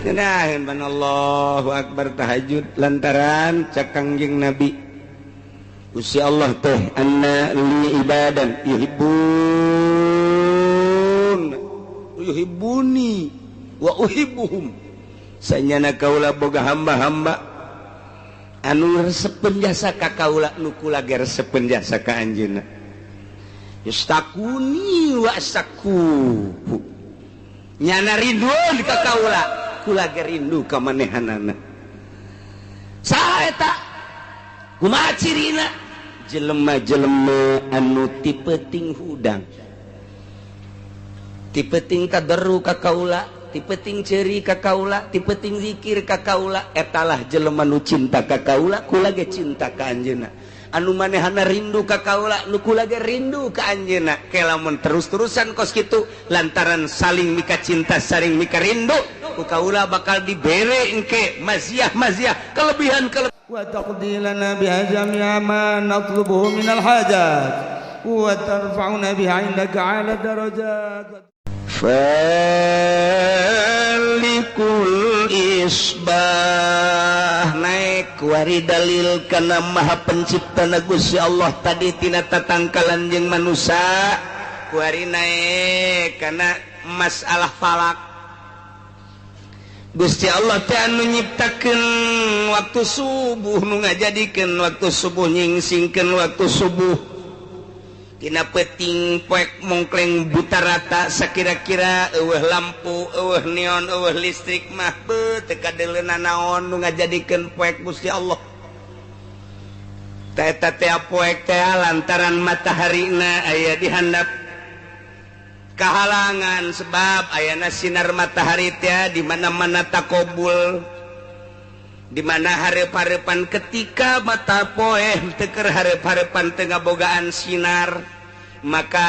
Ngenaheun ban Allahu akbar tahajud lantaran cak Kangjeng Nabi, Gusti Allah teh anna li ibadan yuhibbun yuhibbuni wa uhibbuhum, sanyana kaula boga hamba-hamba anu resepeun jasa ka kaula, nu kula ge resepeun jasa ka anjeunna, yustakuni wa asaku, nyana rindueun ka kaula, kula ge rindu ka manehanana. Saha eta? Kumaha cirina? Jelema-jelema anu ti peuting hudang, ti peuting tadarru ka kaula, ti peuting ceuri ka kaula, ti peuting zikir ka kaula, etalah jelema nu cinta ka kaula, kula ge cinta ka anjeunna, anu manehana rindu ka kaula, nu kula ge rindu ka anjeunna. Ke lamun terus-terusan kos kitu lantaran saling mika cinta, saling mika rindu ku kaula, bakal dibere engke maziah-maziah, kelebihan kelebihan. وتقضي لنا بها جميع ما نطلبه من الحاجات وترفعنا بها عندك أعلى الدرجات. Falikul isbah naik wari dalil karena maha pencipta na Gusti Allah. Tadi tina tatangkalan jeung manusia, kuari naik karena masalah falak. Gusti Allah teh anu nyiptakeun waktu subuh, nu ngajadikeun waktu subuh, nyingsingkeun waktu subuh. Tina peuting poek mongkleng buta rata, sakira-kira euweuh lampu, euweuh neon, euweuh listrik mah beuh teu kadeuleuna naon. Nu ngajadikeun poek Gusti Allah. Teh eta teh poek teh lantaran mataharina aya di handap, kehalangan, sebab ayana sinar matahari teh di mana-mana takobul, di mana hareup-hareupan. Ketika mata poe teu keur hareup-hareupan, teu ngabogaan sinar, maka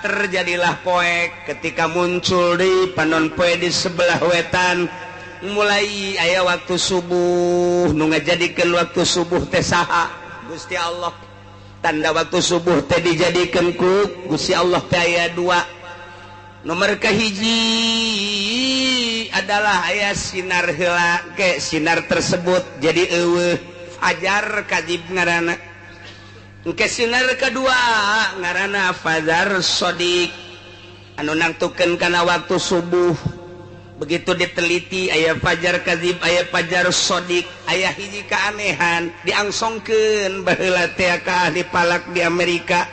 terjadilah poek. Ketika muncul di panon poe di sebelah wetan, mulai aya waktu subuh. Nu ngajadikeun waktu subuh teh saha? Gusti Allah. Tanda waktu subuh teh dijadikeun ku Gusti Allah teh aya dua. Nomor kahiji adalah aya sinar heula ke sinar tersebut jadi euweuh, fajar kadzib ngaranna. Engke sinar kedua ngaranna fajar shodiq, anu nangtukeun kana waktu subuh. Begitu diteliti, aya fajar kadzib, aya fajar shodiq, aya hiji keanehan. Diangsongkeun baheula teh ka ahli falak di Amerika,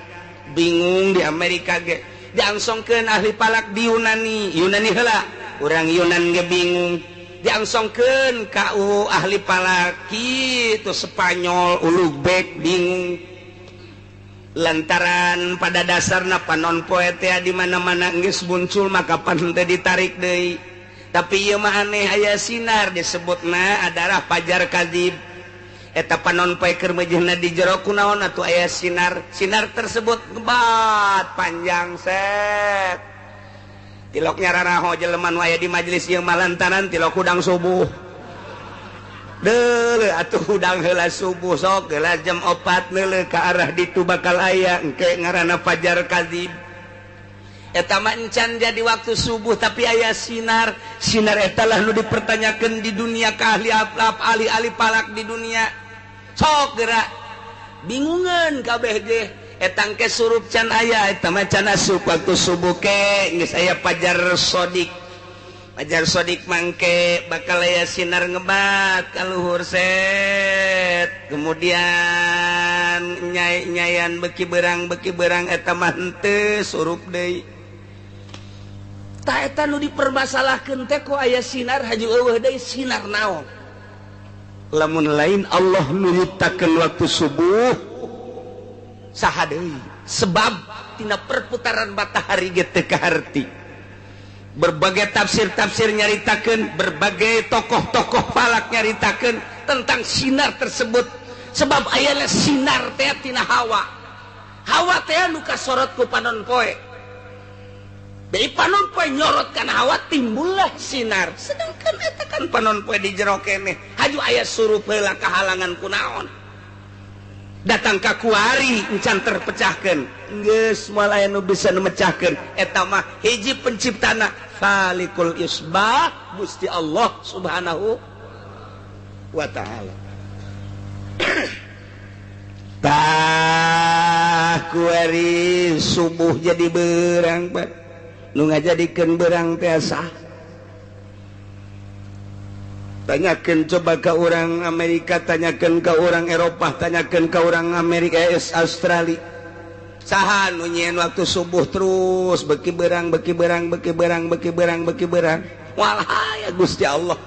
bingung di Amerika ge. Diangsongkeun ahli falak di Yunani, Yunani heula, urang Yunan ge bingung. Diangsongkeun ka ahli falak kitu Spanyol, Ulugbek bingung, lantaran pada dasarna panon poe teh di mana-mana geus muncul, maka pan teh ditarik deui. Tapi ieu mah aneh, aya sinar, disebutna adalah fajar kadzib. Eta panon poe keur meujeuhna di jero, kunaon atuh aya sinar? Sinar tersebut ngebat panjang set, tilok nyararaho jelema nu aya di majelis ieu mah lantaran tilok hudang subuh. Deuleu atuh, hudang heula subuh, sok heula jam 4, neuleuh ka arah ditu, bakal aya engke, ngaranna fajar kadzib. Eta mah encan jadi waktu subuh, tapi aya sinar. Sinar eta lah nu dipertanyakan di dunia ke ahli ahli falak di dunia. Sok gerak bingungan kabeh ge. Etang ke surup can aya, eta mah can asup waktu subuh. Ke geus aya fajar shodiq. Fajar shodiq mangke bakal aya sinar ngebat ka luhur set, kemudian nyai nyayan beki berang, beki berang. Eta mah henteu surup deui. Tah, eta nu dipermasalahkeun teh, kok aya sinar haju euweuh deui? Sinar naon lamun lain Allah nu nyiptakeun waktu subuh? Saha deui? Sebab tina perputaran matahari ge teu kaharti. Berbagai tafsir-tafsir nyaritakeun, berbagai tokoh-tokoh falak nyaritakeun tentang sinar tersebut, sebab ayana sinar teh tina hawa. Hawa teh nu kasorot ku panon poe. Dari panon poe nyorot kana hawa, timbullah sinar. Sedangkan eta kan panon poe di jero keneh, haju aya surup heula, kahalangan kunaon? Datang ka kuari encan terpecahkeun. Geus moal aya nu bisa nu mecahkeun. Eta mah hiji penciptana. Falikul isbah Gusti Allah Subhanahu wa ta'ala. Tah kuari subuh jadi berang Pak. Nu ngajadikeun berang teh sah. Tanyakan coba ke orang Amerika, tanyakan ke orang Eropah, tanyakan ke orang Amerika, Australia. Saha nu nyieun waktu subuh terus beki berang, beki berang, beki berang, beki berang, beki berang. Walah ya Gusti Allah.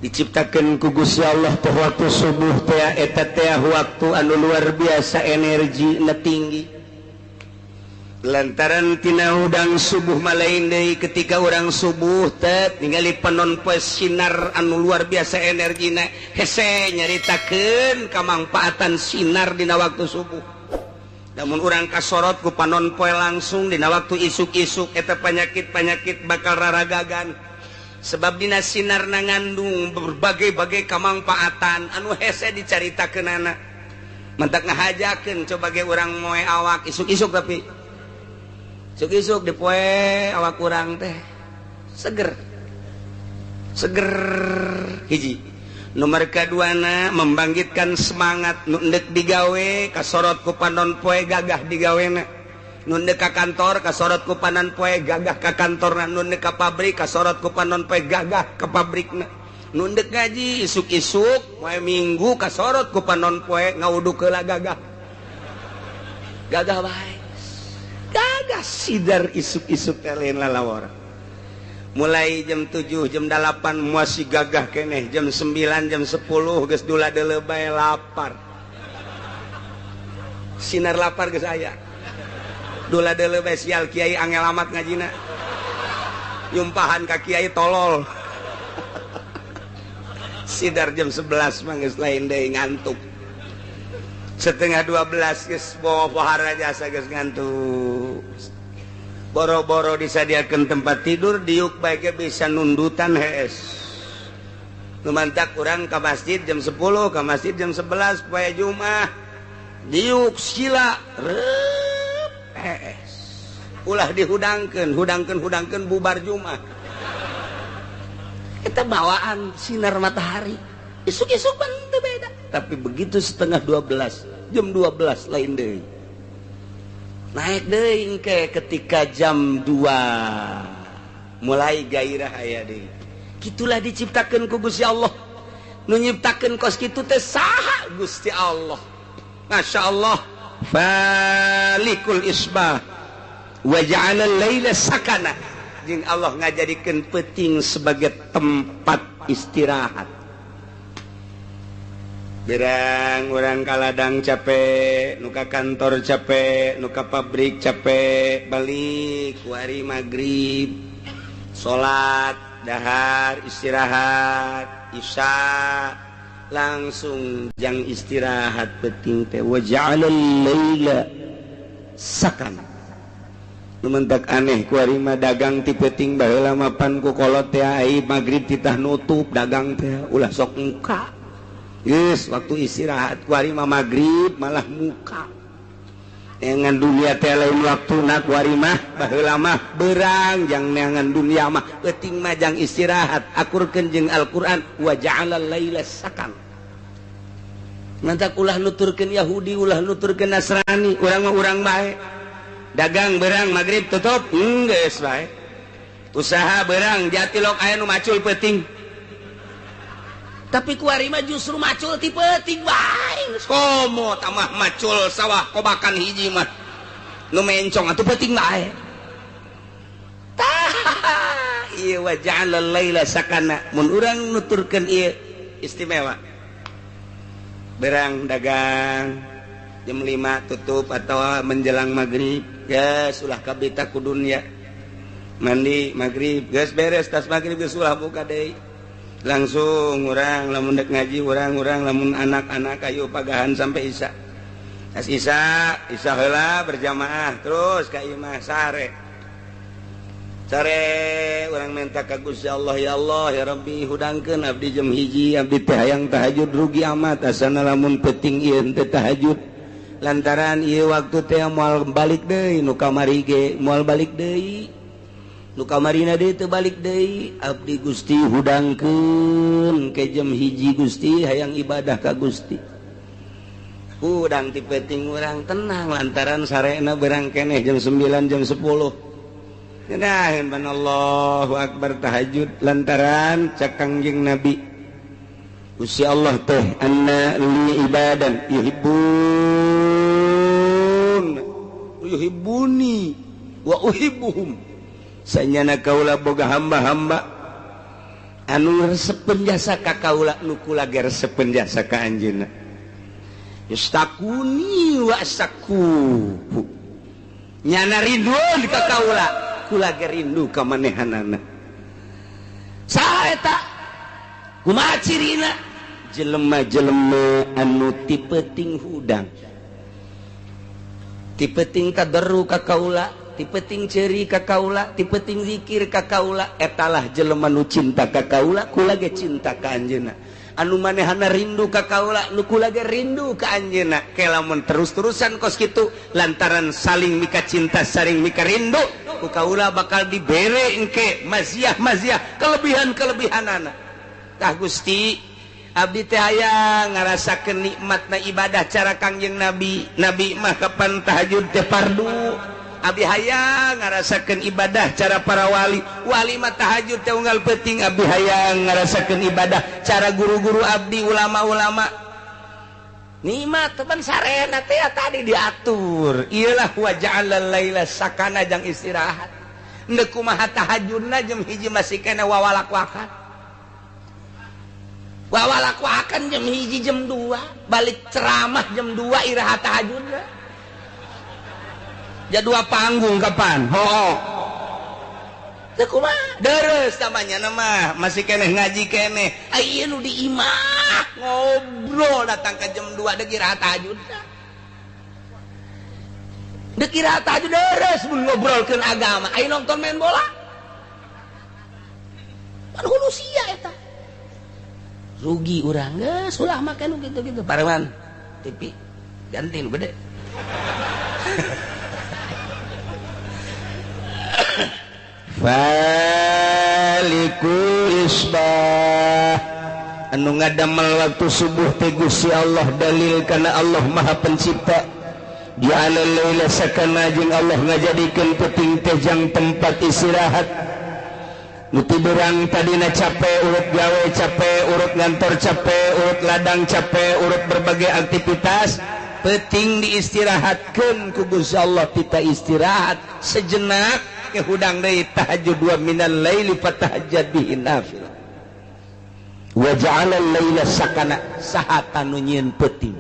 Diciptakan ku Gusti Allah teh waktu subuh teh eta teh waktu anu luar biasa energi na tinggi. Lantaran tina hudang subuh malain deui ketika orang subuh teh ningali panon poe sinar anu luar biasa energina hese nyaritakeun kamangpaatan sinar dina waktu subuh. Namun urang kasorot ku panon poe langsung dina waktu isuk-isuk eta penyakit-penyakit bakal raragagan. Sebab dina sinar na ngandung berbagai-bagai kamangpaatan anu hese dicaritakeunana. Mantak ngahajakeun coba ge urang moe awak isuk-isuk tapi isuk-isuk dipoe awak kurang teh seger seger hiji. Nomor kaduana membangkitkan semangat nu endek digawe kasorot ku panon poe gagah digawena, nu endek ka kantor kasorot ku panon poe gagah ka kantorna, nu endek ka pabrik kasorot ku panon poe gagah ka pabrikna, nu endek ngaji isuk-isuk poe minggu kasorot ku panon poe ngawuduk heula gagah gagah bae. Gagah sidar isuk-isuk lain lalawara. Mulai jam 7, jam 8 masih gagah keneh, jam 9, jam 10 geus dula deuleu bae lapar. Sinar lapar geus aya. Dula deuleu bae sial kiai angel amat ngajina. Nyumpahan ka kiai tolol. Sidar jam 11 mah geus lain deui ngantuk. 11:30 geus bawa pohara jasa geus ngantuk. Boro-boro disadiakeun tempat tidur diuk bae ge bisa nundutan hees. Nu mantak urang ka masjid jam 10, ka masjid jam 11 poe Jumat. Diuk sila reup hees. Ulah dihudangkeun, hudangkeun hudangkeun bubar Jumat. Eta bawaan sinar matahari. Isuk-isuk pan teu beda. Tapi begitu 11:30, jam 12 lain deui. Naik deui engke ketika jam 2 mulai gairah aya deui. Kitulah diciptakeun ku Gusti Allah. Nu nyiptakeun kos kitu teh saha? Gusti Allah. Masya Allah. Falikul isbah wa ja'ala al-laila sakana. Jeung Allah ngajadikeun peuting sebagai tempat istirahat. Berang orang kaladang capek, nuka kantor capek, nuka pabrik capek, balik wari maghrib, salat, dahar, istirahat, isya, langsung jang istirahat penting teh wa ja'alal laila sakana. Lumentak aneh kuari mah dagang ti peuting baheula mapan ku kolot teh ai maghrib titah nutup dagang teh ulah sok muka. Yes, waktu istirahat kuari mah maghrib malah muka. Neangan dunia teh lain waktuna kuari mah baheula mah berang jang neangan dunia mah peuting mah jang istirahat akurkeun jeung Al-Qur'an wa ja'alal laila sakan. Mantak ulah nuturkeun Yahudi, ulah nuturkeun Nasrani, urang mah urang bae. Dagang berang maghrib tutup, geus bae. Usaha berang jatilok aya nu macul peuting. Tapi kuari mah justru macul ti peuting bae. Komo tamah macul sawah kobakan hiji mah. Nu mencong atuh peuting bae. Tah ieu wa ja'alal laila sakana. Mun urang nuturkeun ieu istimewa. Berang dagang jam 5 tutup atau menjelang maghrib, geus ulah kabita ku dunya. Mandi maghrib geus beres tas maghrib geus ulah buka deui. Langsung urang lamun dek ngaji urang-urang lamun anak-anak ayo pagahan sampai isya. Tas isya, isya heula berjamaah terus ka imah sare. Sare urang minta ka Gusti Allah, ya Allah ya Rabbi hudangkeun abdi jam 1 abdi teh hayang tahajud rugi amat asana lamun peuting ieu teh tahajud. Lantaran ieu waktu teh moal balik deui nu kamari ge moal balik deui. Nu kamarina deui teu balik deui abdi Gusti hudangkeun ke jam 1 Gusti hayang ibadah ka Gusti. Hudang ti peuting urang tenang lantaran sarena berang keneh jam 9 jam 10. Ngenaheun ban Allahu akbar tahajud lantaran cak Kangjeng Nabi. Gusti Allah teh anna li ibadan yuhibbun yuhibbuni wa uhibbuhum. Sanyana kaula boga hamba-hamba anu resepeun jasa ka kaula nu kula ge resepeun jasa ka anjeunna. Yastakuni wa astaku. Nyana rindu ka kaula, kula ge rindu ka manehanana. Saha eta? Kumaha cirina? Jelema-jelema anu ti peuting hudang. Ti peuting kaderu ka kaula, ti peuting ceuri ka kaula, ti peuting zikir ka kaula, etalah jelema nu cinta ka kaula, kula ge cinta ka anjeunna. Anu manehana rindu ka kaula, nu kula ge rindu ka anjeunna. Ke lamun terus-terusan kos kitu lantaran saling mika cinta, saling mika rindu, ku kaula bakal dibere engke maziah-maziah, kelebihan-kelebihanana. Tah Gusti, abdi teh hayang ngarasakeun nikmatna ibadah cara Kangjeng Nabi. Nabi mah kapan tahajud teh fardu. Abdi hayang ngarasakeun ibadah cara para wali. Wali mah tahajud teh unggal peuting. Abdi hayang ngarasakeun ibadah cara guru-guru abdi, ulama-ulama. Nikmat teman sarena teh tadi diatur. Iyalah wa ja'alal laila sakana jang istirahat. Endek kumaha tahajudna jam 1 masih kena wawalak-wakan. Wawalak-wakan jam 1 jam 2, balik ceramah jam 2 iraha tahajudna. Jadua panggung kapan? Ho. Teu kumaha? Deres namanya nama, masih keneh ngaji keneh. Aya nu di imah ngobrol datang ke jam 2 deuk iraha tahajud. Deuk iraha tahajud deres mun ngobrolkeun agama. Aya nonton main bola. Pan hulusia eta. Rugi urang geus ulah make nu kitu-kitu. Pareman TV ganti nu gede. Faliku isbah anu ngadamel waktu subuh teh Gusti Allah dalil kana Allah Maha Pencipta. Ja'ala laila sakana jeung Allah ngajadikeun peuting teh jang tempat istirahat. Nu tiburang tadina capek urut gawe capek urut ngantor capek urut ladang capek urut berbagai aktivitas, peuting diistirahatkeun ku Gusti Allah tita istirahat sejenak. Hudang deui tahajud wa minal laili fatahajjad bihi nafilah. Wa ja'ala al-laila sakana saha tanu nyieun peuting.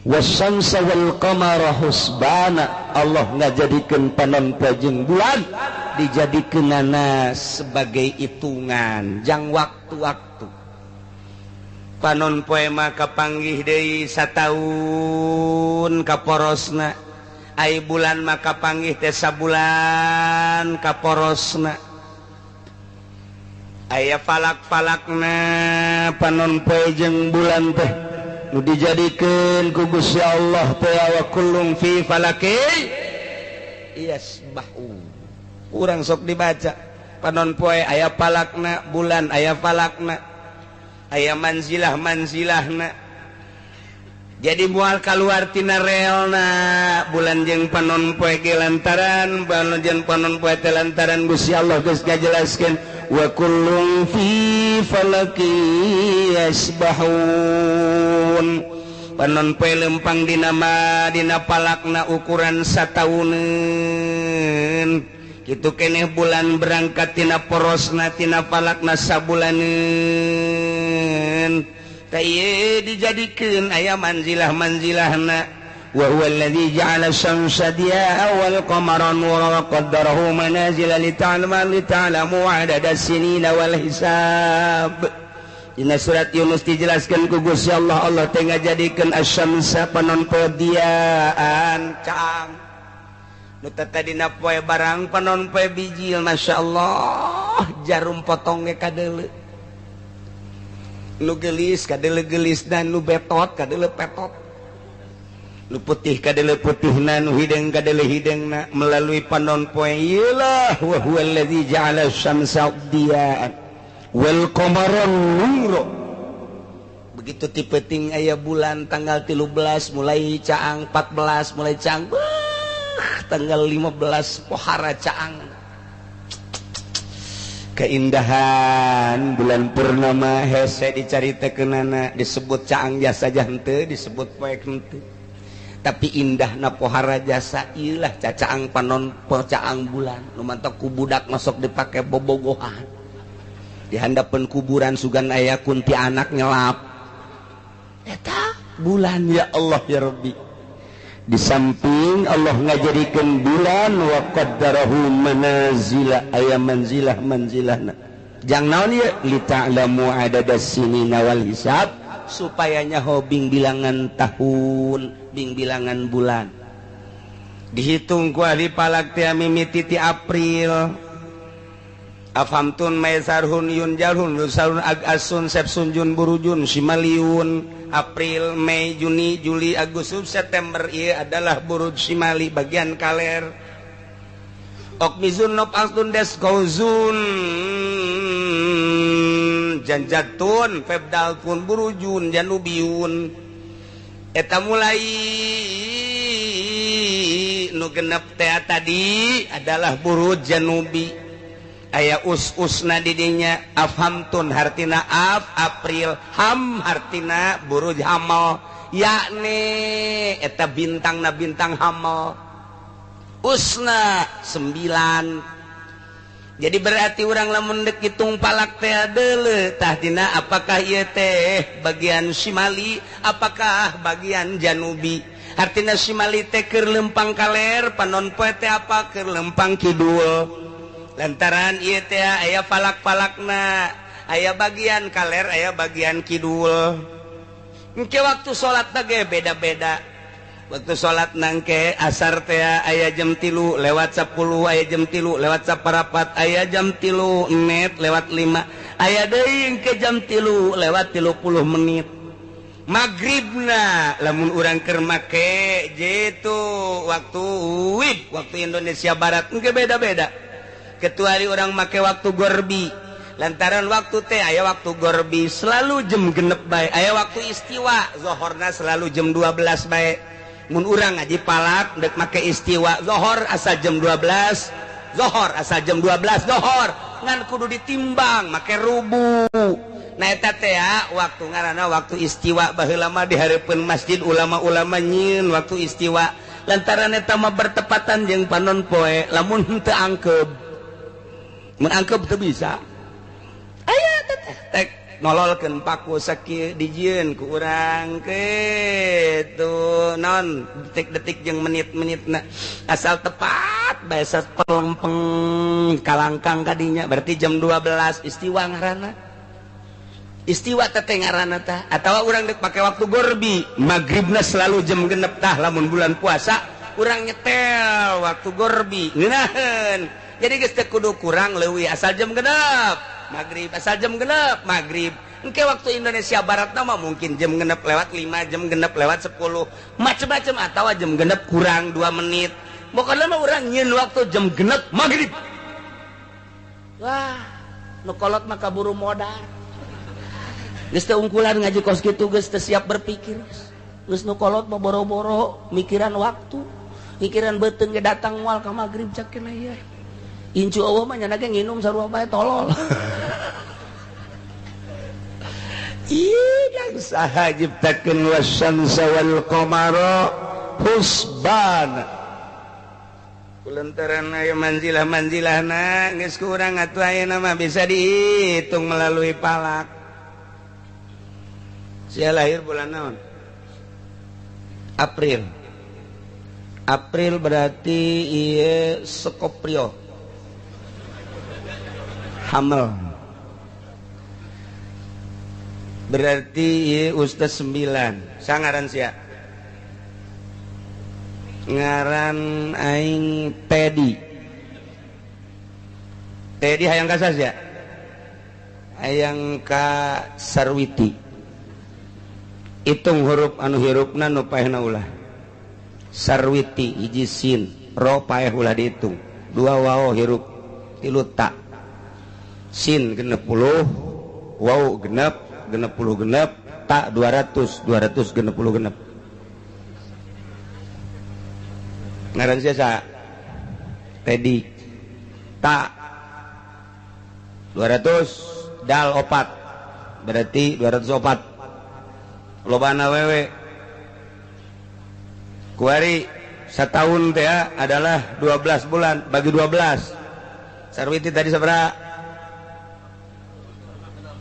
Wasyamsa wal qamara husbana Allah ngajadikeun panon poe jeung bulan dijadikeunana sebagai hitungan jang waktu-waktu. Panon poe mah kapanggih deui sataun kaporosna. Ai bulan maka panggih teh sabulan kaporosna. Aya falak-falakna panon poe jeung bulan teh nu dijadikeun ku Gusti Allah teh wa kullum fi falaki yasbahu. Urang sok dibaca panon poe aya falakna, bulan aya falakna, aya manzilah-manzilahna. Jadi mual kaluar tina realna bulan jeung panon poe ge lantaran bulan jeung panon poe teh lantaran Gusti Allah geus ngajelaskeun wa kullum fi falaki yasbahun. Panon poe lempang dina ma dina palakna ukuran satauneun. Kitu keneh bulan berangkat tina porosna tina palakna sabulaneun. Taye dijadikeun aya manzilah-manzilahna wa huwa alladzi ja'ala syamsa diya'a wal qamara nuran wa qaddarahu manazila lita'lamu 'adada sinina wal hisab. Dina surat Yunus dijelaskeun ku Gusti Allah, Allah teh ngajadikeun asy-syamsa panon poe diaan caang. Nu tadina poe barang panon poe bijil masyaallah jarum potongnya kadeuleu. Nu gelis kadeuleu gelis dan nu betot kadeuleu petot. Nu putih kadele putihna, nu hideung kadele hideungna melalui panon poe ieu lah wa huwallazi ja'ala syamsa diya'an wal qamara nura. Begitu ti peuting aya bulan tanggal 13 mulai caang, 14 mulai caang, tanggal 15 pohara caang. Keindahan bulan purnama hese dicaritakeunana, disebut caang jasa henteu, disebut poek henteu. Tapi indahna pohara jasa ieu lah cacaang panon caang bulan. Nu mantak ku budak masuk dipake bobogohan. Di handapeun kuburan sugan aya kuntianak nyelap. Eta bulan ya Allah ya Rabbi. Di samping Allah ngajadikeun bulan wa qaddarahu manazila aya manzilah manzilahna. Jang naon ieu li ta'lamu adadas sinina wal hisab, supaya nyaho bing bilangan tahun, bing bilangan bulan. Dihitung ku ahli falak teh mimiti ti April. Afhamtun maisarhun yun jalhun lusarun agasun sepsun jun burujun simaliun. April, Mei, Juni, Juli, Agustus, September ieu adalah buruj simali bagian kaler. Okmizun nop astun des kauzun janjatun febdalpun burujun janubiun. Eta mulai nu genep teh tadi adalah buruj janubi. Aya us-usna didinya afhamtun hartina af April, ham hartina buruj hamal, yakni eta bintangna bintang hamal. Usna 9. Jadi berarti urang lamun deuk hitung palak teh deuleu tah dina apakah ieu teh bagian simali apakah bagian janubi. Hartina simali teh keur lempang kaler, panon poe teh apa keur lempang kidul. Lantaran ieu teh aya falak-falakna, aya bagian kaler, aya bagian kidul. Engke waktu salat ge beda-beda. Waktu salat nangke asar teh aya jam 3 lewat 10, aya jam 3 lewat 4, aya jam 3 menit lewat 5, aya deui engke jam 3 lewat 30 menit. Magribna lamun urang keur make jitu waktu WIB, waktu Indonesia Barat engke beda-beda. Kecuali orang make waktu gorbi, lantaran waktu teh aya waktu gorbi selalu jam genep bae, aya waktu istiwa zohorna selalu jam 12 bae. Mun urang ngaji palak dek make istiwa zohor asa jam 12, zohor asa jam 12 zohor, ngan kudu ditimbang make rubu. Nah eta teh waktu ngaranna waktu istiwa baheula mah di hareupeun masjid ulama-ulama nyieun waktu istiwa, lantaran eta mah bertepatan jeung panon poe lamun henteu angkeub. Mun angkep teu bisa. Aya teh tek nololkeun paku sakieu dijieun ku urang kitu naon detik-detik jeung menit-menitna asal tepat bae sapelempeng kalangkang kadinya berarti jam 12 istiwa ngaranna. Istiwa teh ngaranna tah atawa urang deuk pake waktu gorbi magribna selalu jam genep tah lamun bulan puasa urang nyetel waktu gorbi ngeunaheun. Jadi geus teu kudu kurang leuwih asal jam genep maghrib, asal jam genep maghrib. Engke waktu Indonesia Barat mah mungkin jam genep lewat 5, jam genep lewat 10, macem-macem atawa jam genep kurang 2 menit. Pokokna mah urang nyieun waktu jam genep maghrib. Wah, nu kolot mah kaburu modar. Geus teu ungkulan ngaji kos kitu geus teu siap berpikir. Geus nu kolot mah boro-boro mikiran waktu, mikiran beuteung ge datang moal ka maghrib cak keneh ieu. Incu Allah mah nyana ge nginum sarua bae tolol. Ih, yang saha ciptakeun wasyamsa wal qamara husban. Kulantaran aya manzilah-manzilahna geus kurang atuh ayeuna mah bisa dihitung melalui palak. Sia lahir bulan naon? April. April berarti ieu Scorpio. Hamel. Berarti ieu Ustaz 9. Sangaran sia. Ngaran aing Teddy. Teddy hayang ka sia? Hayang ka Sarwiti. Hitung huruf anu hirupna nu paehna ulah. Sarwiti hiji sin ro paeh ulah dihitung 2 waw hirup 3 ta sin 60 waw genep 66 ta 200 266. Ngaran sia Teddy ta 200 dal opat berarti 204. Lobana wewe kuari setahun teh adalah 12 bulan bagi 12. Sarwiti tadi sabaraha?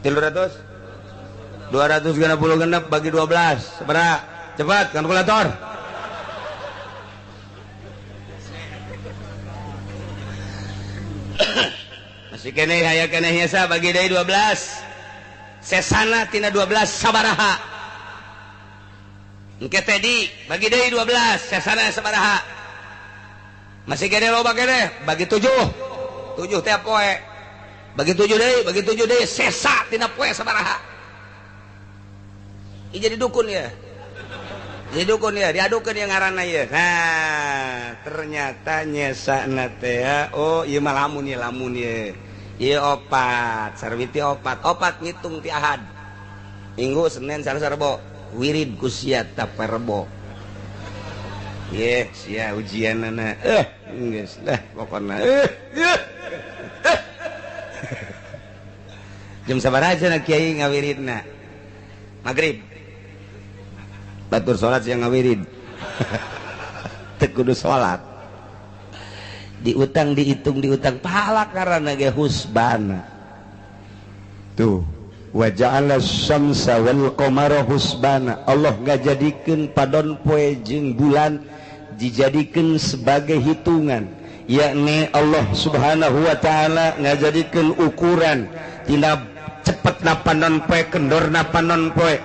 300 266 bagi 12 sabaraha? Cepat kalkulator. Masih keneh aya keneh nyesa bagi deui 12. Sesana tina 12 sabaraha? Engke tadi bagi deui 12 sesana sabaraha? Masih keneh loba keneh bagi 7. 7 teh poe. Bagi 7 deui, bagi 7 deui sesa tina poe sabaraha? Ieu jadi dukun ya. Jadi dukun ya, diadukeun ya ngaranna ieu. Nah, ternyata nyesana teh oh ieu mah lamun ieu lamun ieu. Ieu opat, sarwiti opat, opat ngitung ti Ahad. Minggu, Senin, Selasa, Rebo. Wirid ku sia taparebo. Ye, sia ujianana. Geus lah pokona. Jam sabaraha cenah kiai ngawiridna? Magrib. Batur salat siang ngawirid. Teu kudu salat. Diutang dihitung diutang pahala karena ge husbana. Tuh, wa ja'ala syamsa wal qamara husbana. Allah ngajadikeun padon poe jeung bulan dijadikeun sebagai hitungan, yakni Allah Subhanahu wa taala ngajadikeun ukuran tina cepetna panon poe kendorna panon poe.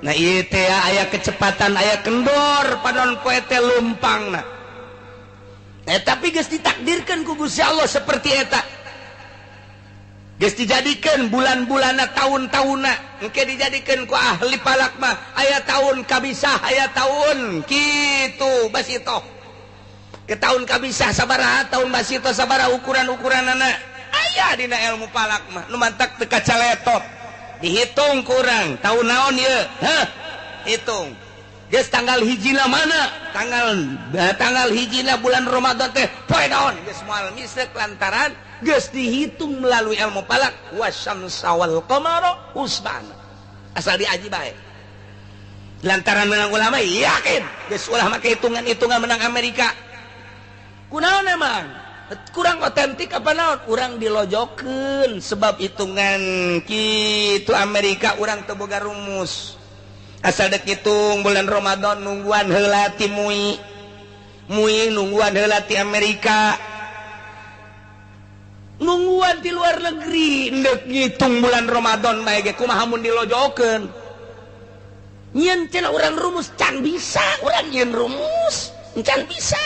Nah ieu teh aya kecepatan aya kendor panon poe teh lumpangna. Tapi geus ditakdirkan ku Gusti Allah seperti eta. Geus dijadikeun bulan-bulanna tahun-tahunna, engke dijadikeun ku ahli falak mah aya tahun kabisah aya tahun kitu basitoh. Ke tahun kabisah sabaraha tahun basitoh sabaraha ukuran-ukuranana aya dina ilmu falak mah nu mantak teu kacaletot. Dihitung kurang tahun naon ieu? Heh, hitung. Geus tanggal hijina mana? Tanggal hijina bulan Ramadan teh poe naon? Geus moal misrek lantaran geus dihitung melalui ilmu falak wasyamsa wal qamara husbana. Asal diaji bae. Lantaran menang ulama yakin geus ulah make hitungan-hitungan menang Amerika. Kunaon emang? Kurang otentik apa naon? Urang dilojokeun sebab hitungan kitu Amerika urang teu boga rumus. Asal dek hitung bulan Ramadan nungguan heula ti MUI. MUI nungguan heula ti Amerika. Nungguan ti luar negeri ndek ngitung bulan Ramadan bae ge kumaha mun dilojokeun. Nyieun cenah urang rumus can bisa, urang nyieun rumus can bisa.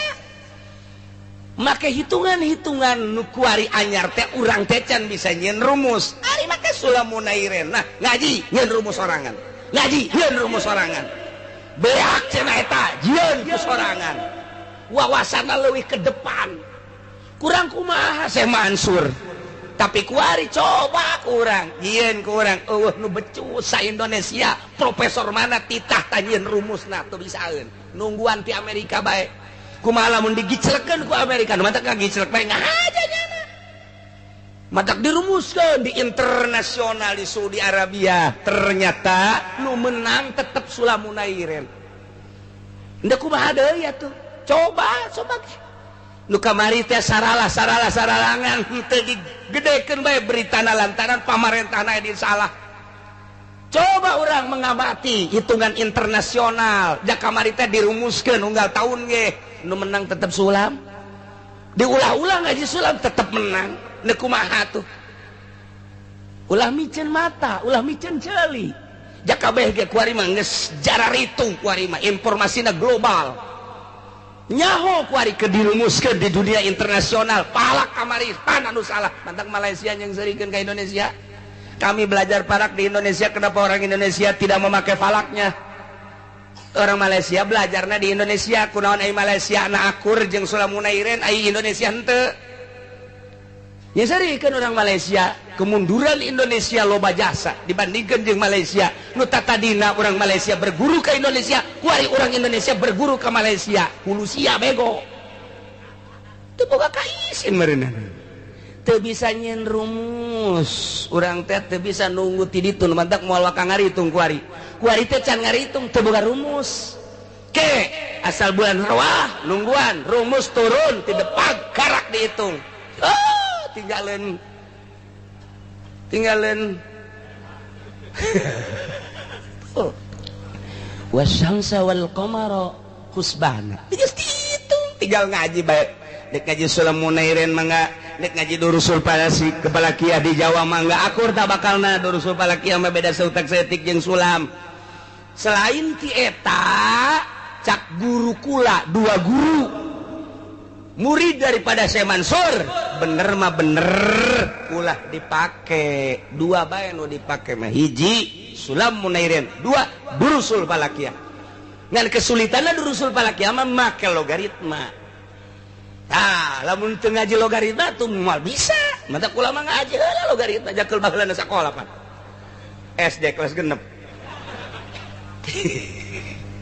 Make hitungan-hitungan nu kuari anyar teh urang teh can bisa nyieun rumus. Ari make sulamunairen. Nah, ngaji nyieun rumus sorangan. Ngaji jieun rumus sorangan. Beak cenah eta jieun ku sorangan. Wawasanna leuwih ke depan. Kurang kumaha Syekh Mansur. Tapi kuari coba kurang, jieun kurang eueuh nu becus sa Indonesia, profesor mana titah tanyieun rumusna teu bisaeun. Nungguan ti Amerika bae. Kumaha lamun digiclekeun ku Amerika, nu matak ngagiclek bae ngahaja nyana. Matak dirumuskan di internasional di Saudi Arabia. Ternyata nu menang tetep Sulamunairen. Ndek kumaha deui atuh? Coba coba. Nu kamari teh saralah saralah saralangan henteu digedekeun bae beritana lantaran pamarentahna di salah. Coba orang mengamati hitungan internasional. Ja kamari teh dirumuskeun unggal tahun ge nu menang tetep Sulam. Diulah-ulah ngaji Sulam tetep menang. Nek kumaha tuh? Ulah miceun mata, ulah miceun ceuli. Jakabeh ge kuari mah geus jararitu kuari mah informasina global. Nyaho kuari ke dirumuskeun di dunia internasional. Palak kamari pan anu salah. Mantak Malaysia yang serikeun ka Indonesia. Kami belajar falak di Indonesia, kenapa orang Indonesia tidak memakai falaknya? Orang Malaysia belajarna di Indonesia, kunaon ai Malaysia na akur jeung Sulamunairen ai Indonesia henteu. Ya kan orang Malaysia, kemunduran Indonesia loba jasa dibandingkan jeung Malaysia. Nu tadina orang Malaysia berguru ke Indonesia, kuari orang Indonesia berguru ke Malaysia. Hulu sia bego. Teu boga kaisin meureunna. Teu bisa nyieun rumus. Urang teh teu bisa nunggu ti ditu nu mantak moal waka ngaritung kuari. Kuari teh can ngaritung teu boga rumus. Ke asal bulan rawah nungguan rumus turun ti depan karak dihitung. Oh, tinggalin tinggalin oh. Wasyamsa wal qamara husbana. Geus dihitung tinggal ngaji bae. Dek ngaji Sulamunairen mangga, dek ngaji Durusul Falasi kepala kia di Jawa mangga akur tak bakalna Durusul Falakiyah mah beda seutak setik jeung sulam. Selain ti eta cak guru kula dua guru murid daripada Syekh Mansur bener mah bener ulah dipake dua bae nu dipake mah hiji Sulam Munairin, dua Durusul Falakiyah. Ngan kesulitanna Durusul Falakiyah mah make logaritma. Tah lamun teu ngaji logaritma tuh moal bisa. Mata kula mah ngaji heula logaritma jakeul baheulana sakola pan. SD kelas 6.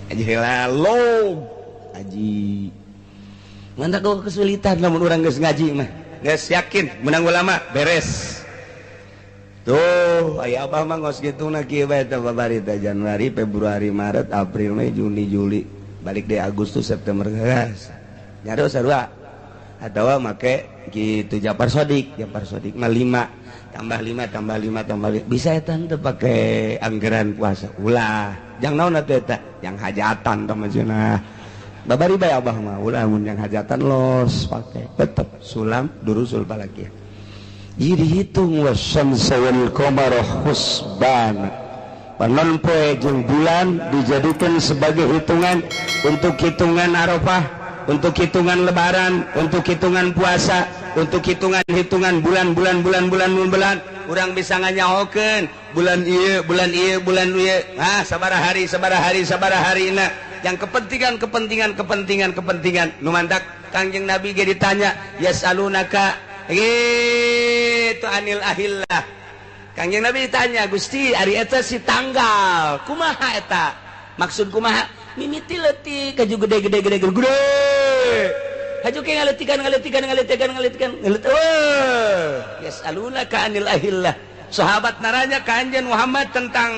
Ngaji heula log ngaji. Mantap kau kesulitan lamun urang geus ngaji mah. Geus yakin menang ulama beres. Tuh, aya abah mah ngos kitu na kieu bae teh babari teh Januari, Februari, Maret, April, Mei, Juni, Juli, balik deui Agustus, September geus. Nyaro sarua. Atawa make kitu Japar Sodik, Japar Sodik mah 5 tambah 5 tambah 5 tambah 5. Bisa eta teu pake anggaran puasa. Ulah. Jang naon atuh eta? Yang hajatan tah mah cenah. Babari bae abah mah ulah mun yang hajatan los pake tetep sulam Durusul Falakiyah. Jadi dihitung wasyamsa wal qamara husbana. Panon poe jeung bulan dijadikan sebagai hitungan untuk hitungan Arafah, untuk hitungan Lebaran, untuk hitungan puasa, untuk hitungan-hitungan bulan-bulan bulan-bulan bulan. Urang bisa nganyahokeun bulan ieu, bulan ieu, bulan ieu. Ah, sabaraha hari, sabaraha hari, sabaraha harina. Yang kepentingan kepentingan kepentingan kepentingan nu mantak Kangjeng Nabi ge ditanya yasalunaka gitu anil ahillah. Kangjeng Nabi ditanya, Gusti ari eta si tanggal kumaha eta? Maksud kumaha? Mimiti leutik kaju gede gede gede gede. Haju ke ngaletikan ngaletikan ngaletikan ngaletikan ngalet. Yasalunaka anil ahillah. Sahabat naranya ka Anjeun Muhammad tentang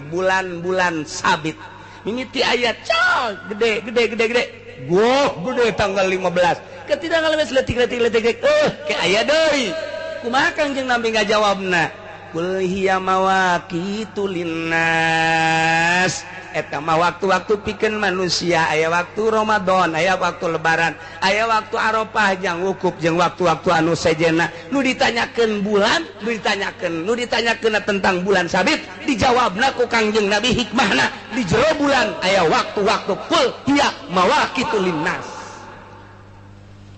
bulan-bulan sabit. Mimiti ayat cal gede gede gede gede goh gede tanggal 15 ketika ngalemes letik letik letik ke aya deui kumaha Kangjeng Nabi ngajawabna kul hiya mawaqitu linnas. Eta mah waktu-waktu pikeun manusia, aya waktu Ramadan, aya waktu Lebaran, aya waktu Arafah jeung wukuf jeung waktu-waktu anu sejenna. Nu ditanyakeun bulan, nu ditanyakeun, nu ditanyakeun tentang bulan sabit, dijawabna ku Kangjeng Nabi hikmahna di jero bulan aya waktu-waktu kul hiya mawaqitu linnas.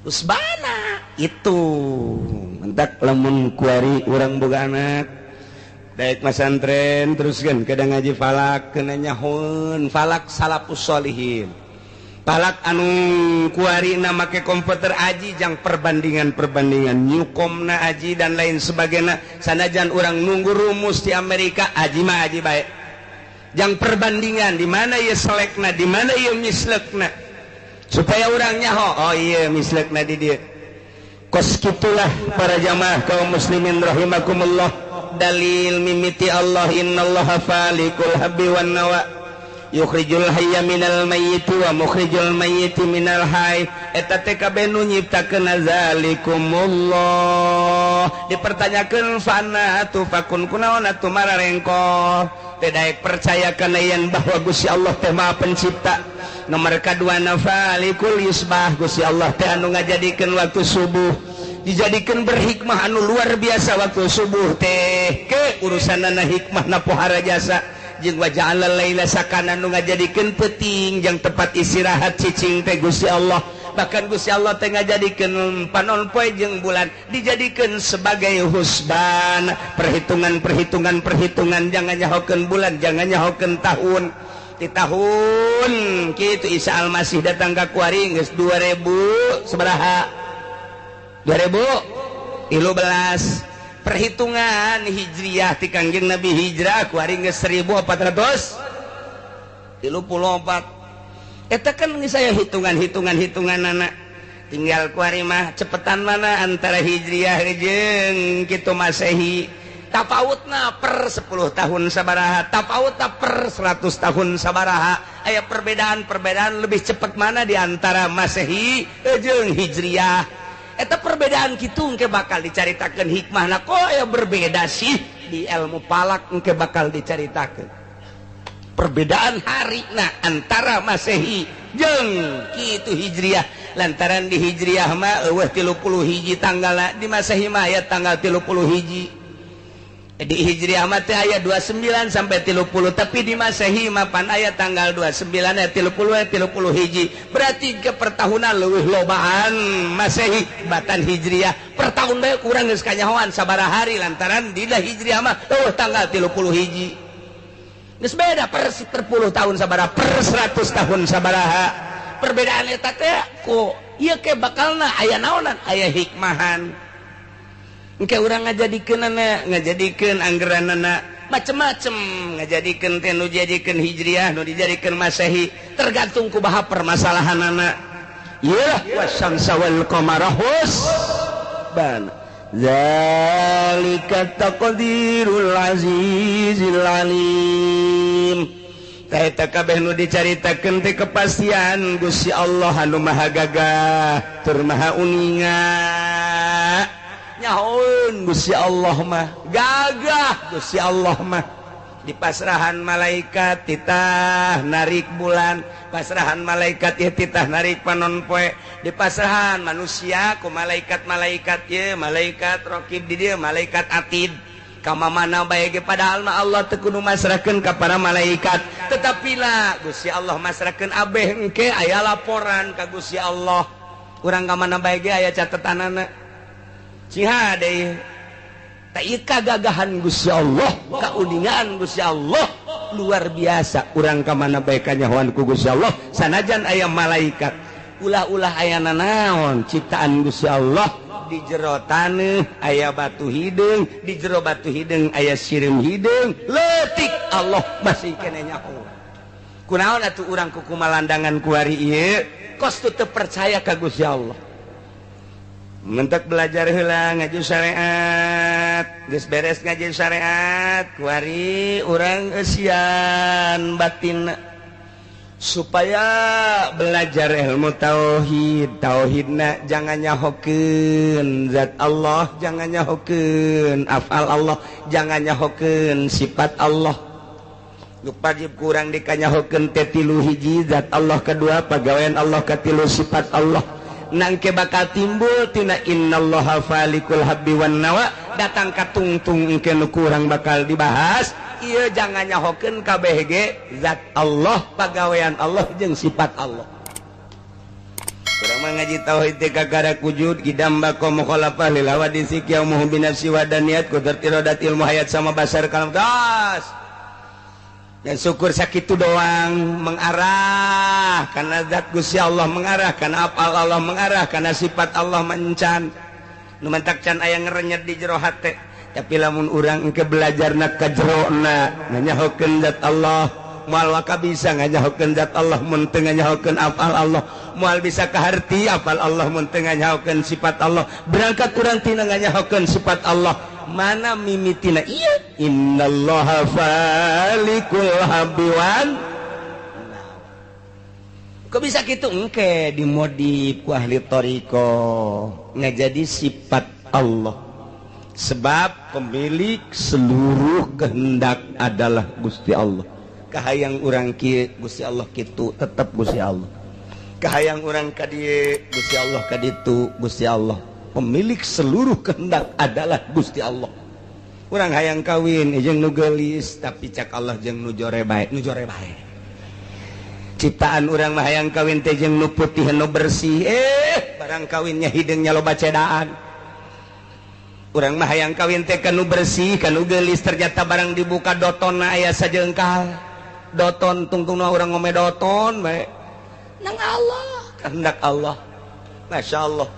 Usbana itu mentak lamun kuari urang boga anak daek masantren terus kan kadang ngaji falak kena nyahun falak salafus solihin falak anu kuari na make komputer aji jang perbandingan-perbandingan nyukomna aji dan lain sebagainya sanajan urang nunggu rumus di Amerika aji mah aji baik jang perbandingan di mana ieu selekna di mana ieu mislekna supaya urang nyaho oh iya mislekna di dieu kos kitulah para jamaah kaum muslimin rahimakumullah. Dalil mimiti Allah innallaha falikul habbi wan nawa yukhrijul hayya minal mayyiti wa mukhrijul mayyiti minal hayy. Eta teh kabeh nu nyiptakeun zalikumullah. Dipertanyakeun fana tufakun kunaon atuh mararengko teh daek percaya kana yen bahwa Gusti Allah teh Maha Pencipta. Nomor kadua falikul yusbah Gusti Allah teh anu ngajadikeun waktu subuh dijadikan berhikmah anu luar biasa waktu subuh teh ke urusanana hikmah na pohara jasa jeung waja'alal laila sakana nu ngajadikeun peuting jeung tempat istirahat cicing teh Gusti Allah. Bahkan Gusti Allah teh ngajadikeun panon poe jeung bulan dijadikeun sebagai husban perhitungan perhitungan perhitungan jangan nyahokeun bulan jangan nyahokeun tahun. Di tahun kitu Isa Almasih datang ka kuari geus 2000 sabaraha? 2013. Perhitungan Hijriah ti Kangjeng Nabi hijrah kuari geus 1434. Eta kan saya hitungan-hitungan anak tinggal kuari mah cepetan mana antara Hijriah jeung kitu Masehi. Tapautna per 10 tahun sabaraha, tapautna per 100 tahun sabaraha. Aya perbedaan-perbedaan lebih cepat mana di antara Masehi jeung Hijriah. Eta perbedaan kitu engke bakal dicaritakeun hikmahna kok aya berbeda sih di ilmu falak engke bakal dicaritakeun. Perbedaan harina antara Masehi jeung kitu Hijriah. Lantaran di Hijriah mah eueuh 30 hiji tanggalna, di Masehi mah aya tanggal 30 hiji. Di Hijriah mah teh aya 29 sampai 30, tapi di Masehi mah pan aya tanggal 29 aya 30 aya 30 hiji. Berarti ke pertahunan leuwih lobaan Masehi batan Hijriah. Per tahun bae kurang geus kanyahoan sabaraha hari lantaran di Hijriah mah eueuh tanggal 30 hiji. Geus beda per 10 tahun sabaraha, per 100 tahun sabaraha. Perbedaan eta teh ku ieu ke bakalna aya naonan, aya hikmahan. Engke urang ngajadikeunana, ngajadikeun anggeranana macem-macem, ngajadikeun teh nu dijadikeun Hijriah, nu dijadikeun Masehi, tergantung kumaha permasalahanana. Ieu wasyamsa wal qamara husban. Zalika taqdirul azizil alim. Eta kabeh nu dicaritakeun teh kepastian Gusti Allah anu maha gagah tur maha uninga. Nyahoeun Gusti Allah mah gagah Gusti Allah mah. Di pasrahan malaikat titah narik bulan, pasrahan malaikat ieu titah narik panon poe, di pasrahan manusia ku malaikat-malaikat ieu, malaikat raqib di dieu, malaikat atid. Kama mana bae ge padahal mah Allah teu kudu masrahkeun ka para malaikat, tetapi lah Gusti Allah masrahkeun abeh engke aya laporan ka Gusti Allah. Urang ka mana bae ge aya catetanana. Sing hade tah ieu kagagahan Gusti Allah, kauningaan Gusti Allah luar biasa. Urang ka mana bae kanyahoan ku Gusti Allah sanajan aya malaikat, ulah-ulah aya nanaon ciptaan Gusti Allah. Di jero taneuh aya batu hideung, di jero batu hideung aya sireum hideung, leutik Allah masih keneh nyaho. Kunaon atuh urang ku kumalandangan kuari ieu kos teu percaya ka Gusti Allah. Mentek belajar heula ngaji syariat, geus beres ngaji syariat kuari urang eusian batin supaya belajar ilmu tauhid. Tauhidna jangan nyahokeun zat Allah, jangan nyahokeun afal Allah, jangan nyahokeun sifat Allah. Nu wajib kurang dikanyahokeun teh tilu hiji zat Allah, kedua pagawean Allah, katilu sifat Allah. Nangke bakal timbul tina innallaha falikul habbi wan nawa, datang ka tungtung engke nu kurang bakal dibahas. Ieu jangan nyahokeun kabeh ge zat Allah, pagawean Allah jeung sifat Allah. Urang mah ngaji tauhid teh kakara wujud kidam baqa mukhalafah lil hawadisi qiyamuhu bi nafsi wa daniyat qudrat iradat ilmu hayat sama basar kalam tas. Dan syukur sakitu doang mengarah karena zat Gusti Allah, mengarah karena apal Allah, mengarah karena sifat Allah mencan. Nu mantak can aya ngerenyet di jero hate. Tapi lamun urang engke belajarna ka jerona nganyahokeun zat Allah, moal waka bisa nganyahokeun zat Allah mun teu nganyahokeun afal Allah, moal bisa kaharti afal Allah mun teu nganyahokeun sifat Allah. Berangkat urang tina nganyahokeun sifat Allah, mana mimitina ieu innallaha falikul habbi wan. Kok bisa kitu engke dimodif ku ahli thariqah ngajadi sifat Allah. Sebab pemilik seluruh kehendak adalah Gusti Allah. Kahayang urang kieu Gusti Allah kitu tetep Gusti Allah. Kahayang urang ka dieu Gusti Allah ka ditu Gusti Allah. Pemilik seluruh kehendak adalah Gusti Allah. Urang hayang kawin jeung nu geulis tapi cak Allah jeung nu jore bae, nu jore bae. Ciptaan urang mah hayang kawin teh jeung nu putih nu bersih, barang kawinnya hideungnya loba cedaan. Urang mah hayang kawin teh kanu bersih, kanu geulis, ternyata barang dibuka dotonna aya sajengkal. Doton tungtungna urang ngome doton bae. Nang Allah, kehendak Allah. Masya Allah.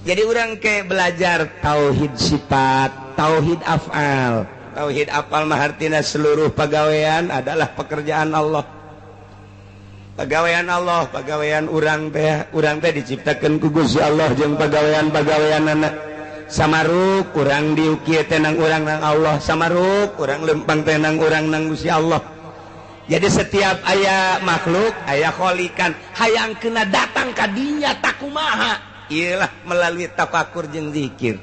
Jadi urang ke belajar tauhid sifat, tauhid af'al. Tauhid af'al mah artina seluruh pagawean adalah pekerjaan Allah. Pagawean Allah, pagawean urang teh diciptakeun ku Gusti Allah jeung pagawean-pagaweanana. Samaruk urang diukir tenang urang nang Allah, samaruk urang lempang tenang urang nang Gusti Allah. Jadi setiap aya makhluk, aya kholikan, hayang kena datang ka dinya takumaha. Iyalah melalui tafakur jeung zikir.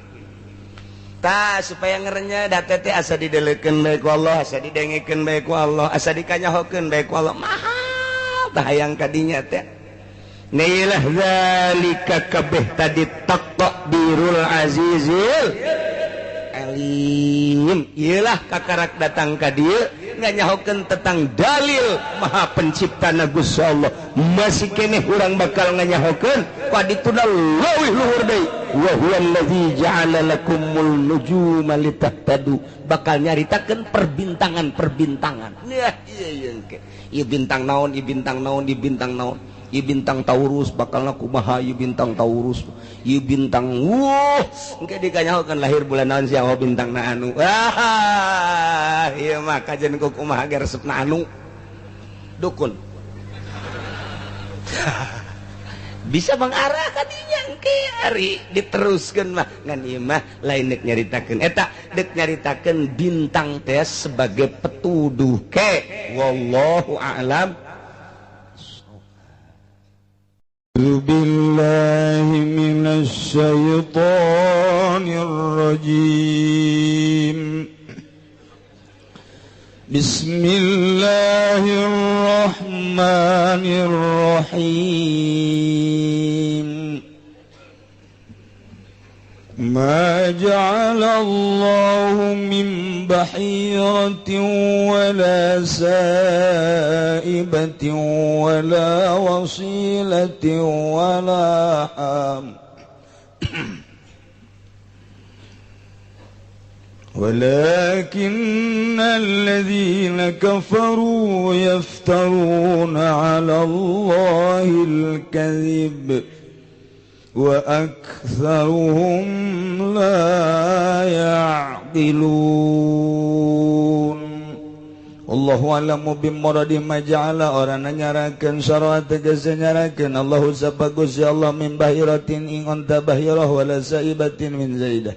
Tah supaya ngerenya da teh asa didelekeun bae ku Allah, asa didengekeun bae ku Allah, asa dikanyahokeun bae ku Allah. Maha hayang kadinya teh. Nailah zalika kabeh tadi taqdirul azizil alim. Iyalah kakarak datang ka dieu nganyahokeun tentang dalil maha penciptana Gusti Allah. Masih keneh urang bakal nganyahokeun kadituna leuwih luhur deui. Wa huwallazi ja'ala lakumul nujuma litahtadu. Bakal nyaritakeun perbintangan-perbintangan. Nah, ieu ieu engke. Ieu bintang naon, ieu bintang naon, ieu bintang naon. Ieu bintang Taurus bakalna kumaha, ieu bintang Taurus, ieu bintang wuh, engke dikanyahokeun lahir bulan naon sia oh bintangna anu. Ah, ieu mah kajen ku kumaha ge resepna anu. Dukun. Bisa mengarah ka dinya engke ari diteruskeun mah ngan ieu mah lain deuk nyaritakeun eta deuk nyaritakeun bintang teh sebagai petuduh ke wallahu a'lam. Billahi minasy syaithanir rajim. Bismillahirrahmanirrahim. Ma ja'ala Allahu min bahiratin wala sa'ibatin wala wasilatin wala ham ولكن الذين كفروا يفترون على الله الكذب وأكثرهم لا يعقلون. Allahu a'lamu bimuradi ma ja'ala orana nyarakeun syara tegese nyarakeun Allahu sapa Gusti Allah min bahiratin ing onta bahirah wala saibatin min zaidah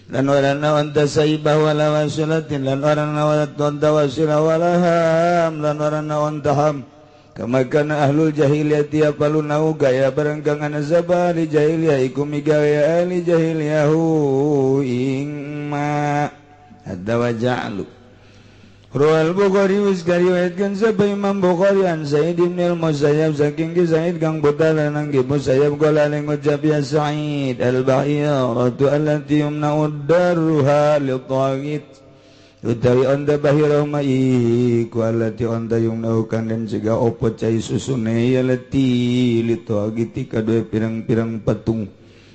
lan orana onta saibah wala wasilatin lan orana onta wasilah wala ham lan orana onta ham kama kana ahlul jahiliyah yapaluna gaya bareng kang ana sapa ahli jahiliyah iku migawe ahli jahiliyah ing ma hadza wa ja'alu. Ruwal Bukhari wis kariwayatkeun sapa Imam Bukhari an Sa'id bin al-Musayyab saking ki Sa'id kang putra nang ki Musayyab qala ling ngucap ya Sa'id al-bahiratu allati yumna'u darruha li-taghit utawi anda bahirah ma iku allati anda yumna'u kang den cegah opo cai susune ya lati li-taghit kadue pirang-pirang patung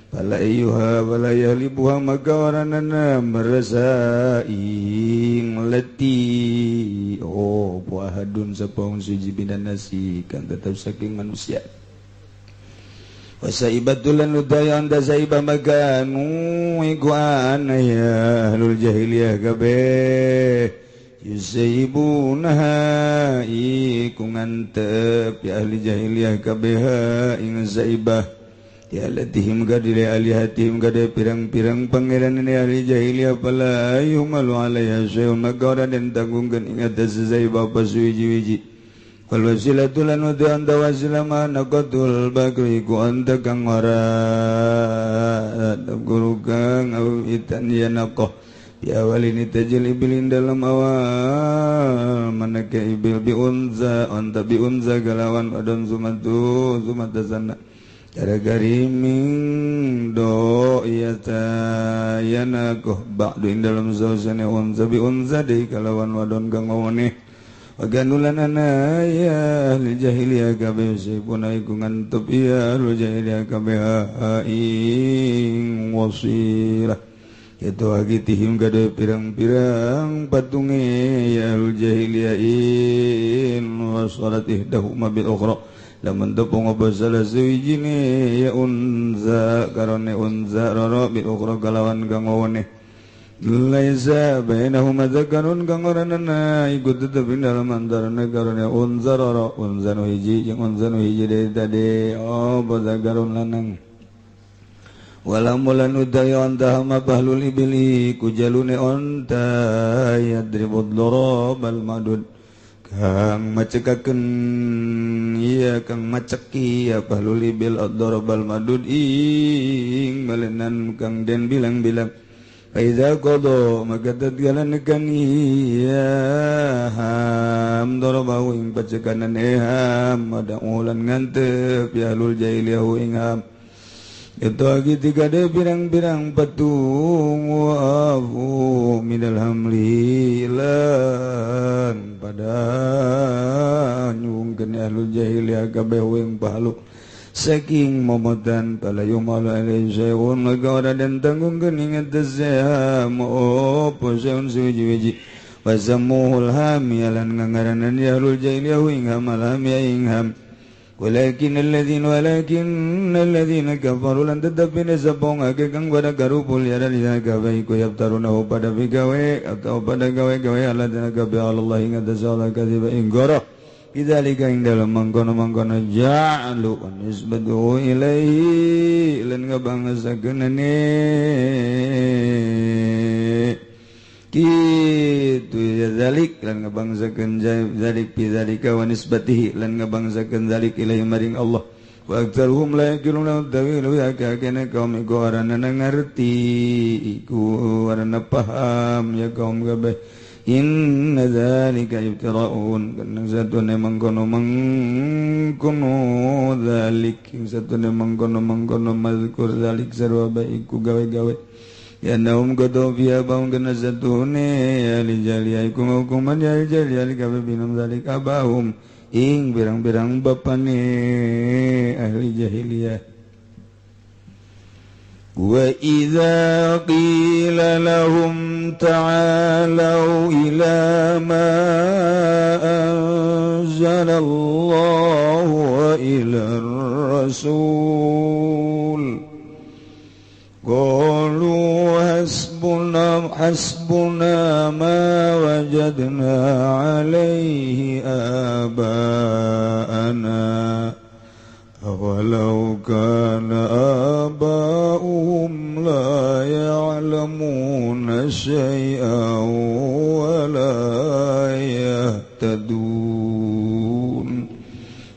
fala ayyuha wala yahlibuha maka waranana merasa ing leti oh buahadun sapong suji bidan nasi kan tetap saking manusia wasaibatulan udaya anda saibah maka nu iku ana ya ahlul jahiliyah kabeh yusaibunaha iku ngantep ya ahli jahiliyah kabeh ing saibah ya latihim gadile alihatihim gade pirang-pirang pangeran ini ahli jahiliyah fala yumalu alaiha syai'un maka ora den tanggungkeun ing atas saibah pasuwiji-wiji wal wasilatu lan udu anta wasilah ma naqatul bakri ku anta kang ora guru kang au itan ya naqah bi awalini tajil ibilin dalam awal manaka ibil bi unza anta bi unza galawan adon zumatu zumatazana cara gariming do iya tayana koh ba'du ing dalam zausane unza bi unza deui kalawan wadon kang ngone waganulan ana ya ahli jahiliyah kabeh sipun iku ngantup ya ahli jahiliyah kabeh ing wasilah Itu agitihim gade pirang-pirang patunge ya jahiliyain wa salat ihdahuma bil ukhra lamun tepung apa salah suwijine ya unza karone unza roro bil ukhra kalawan kang wone laisa bainahuma zakarun kang oranana iku tetep ing dalem antarane karone unza roro unza nu hiji jeung unza nu hiji deui tadi oh zakarun lanang wala mulan udaya onta hama bahlul ibili kujalune onta yadribud darabal madud kang macekakeun iya kang maceki ya bahlul ibil ad-darabal madud ing balenan kang den bilang-bilang fa iza qada maka tatkala nekan iya ham darabahu ing pacekanan ham ada ulan ngantep ya lul jahiliyahu ing ham itu lagi tiga de pirang-pirang patung wa'afu minal hamli lan pada nyungkeun ahlul jahiliyah kabeh wing pahalu saking momotan pala yumalu alaihi syai'un maka ora den tanggungkeun ing tazam opo syai'un suwiji-wiji wazamuhul hami lan ngangaranan ahlul jahiliyah ing hamal hami ing ham walakin alladziina kafaru lan tetepine sapong ake kang pada garupul ya dalina gawe iku yaftarunahu pada bigawe atau pada gawe-gawe alladzina kafaru Allah ing atas Allah kadziba ing goro bidzalika ing dalem mangkono-mangkono ja'alu nisbatu ilaihi lan ngabangesakeunane kitu ya zalik lan ngabangsakeun zalik bi zalika wa nisbatihi lan ngabangsakeun zalik ilaihi maring Allah wa aktsaruhum la yaqiluna tawilu ya kana kaum iku arana ngarti iku arana paham ya kaum kabeh inna zalika ibtira'un kana satune mangkono mangkono zalik satune mangkono mangkono mazkur zalik sarwa bae iku gawe-gawe ya naum qadu fiha baun kana satune ya lijali iku hukuman ya lijali kabe binum zalik abahum ing pirang-pirang bapane ahli jahiliyah wa idza qila lahum ta'alu ila ma anzala Allah wa ila ar-rasul qalu hasbuna ma wajadna alaihi aba'ana awalau kana aba'uhum la ya'lamuna syai'an wa la yahtadun.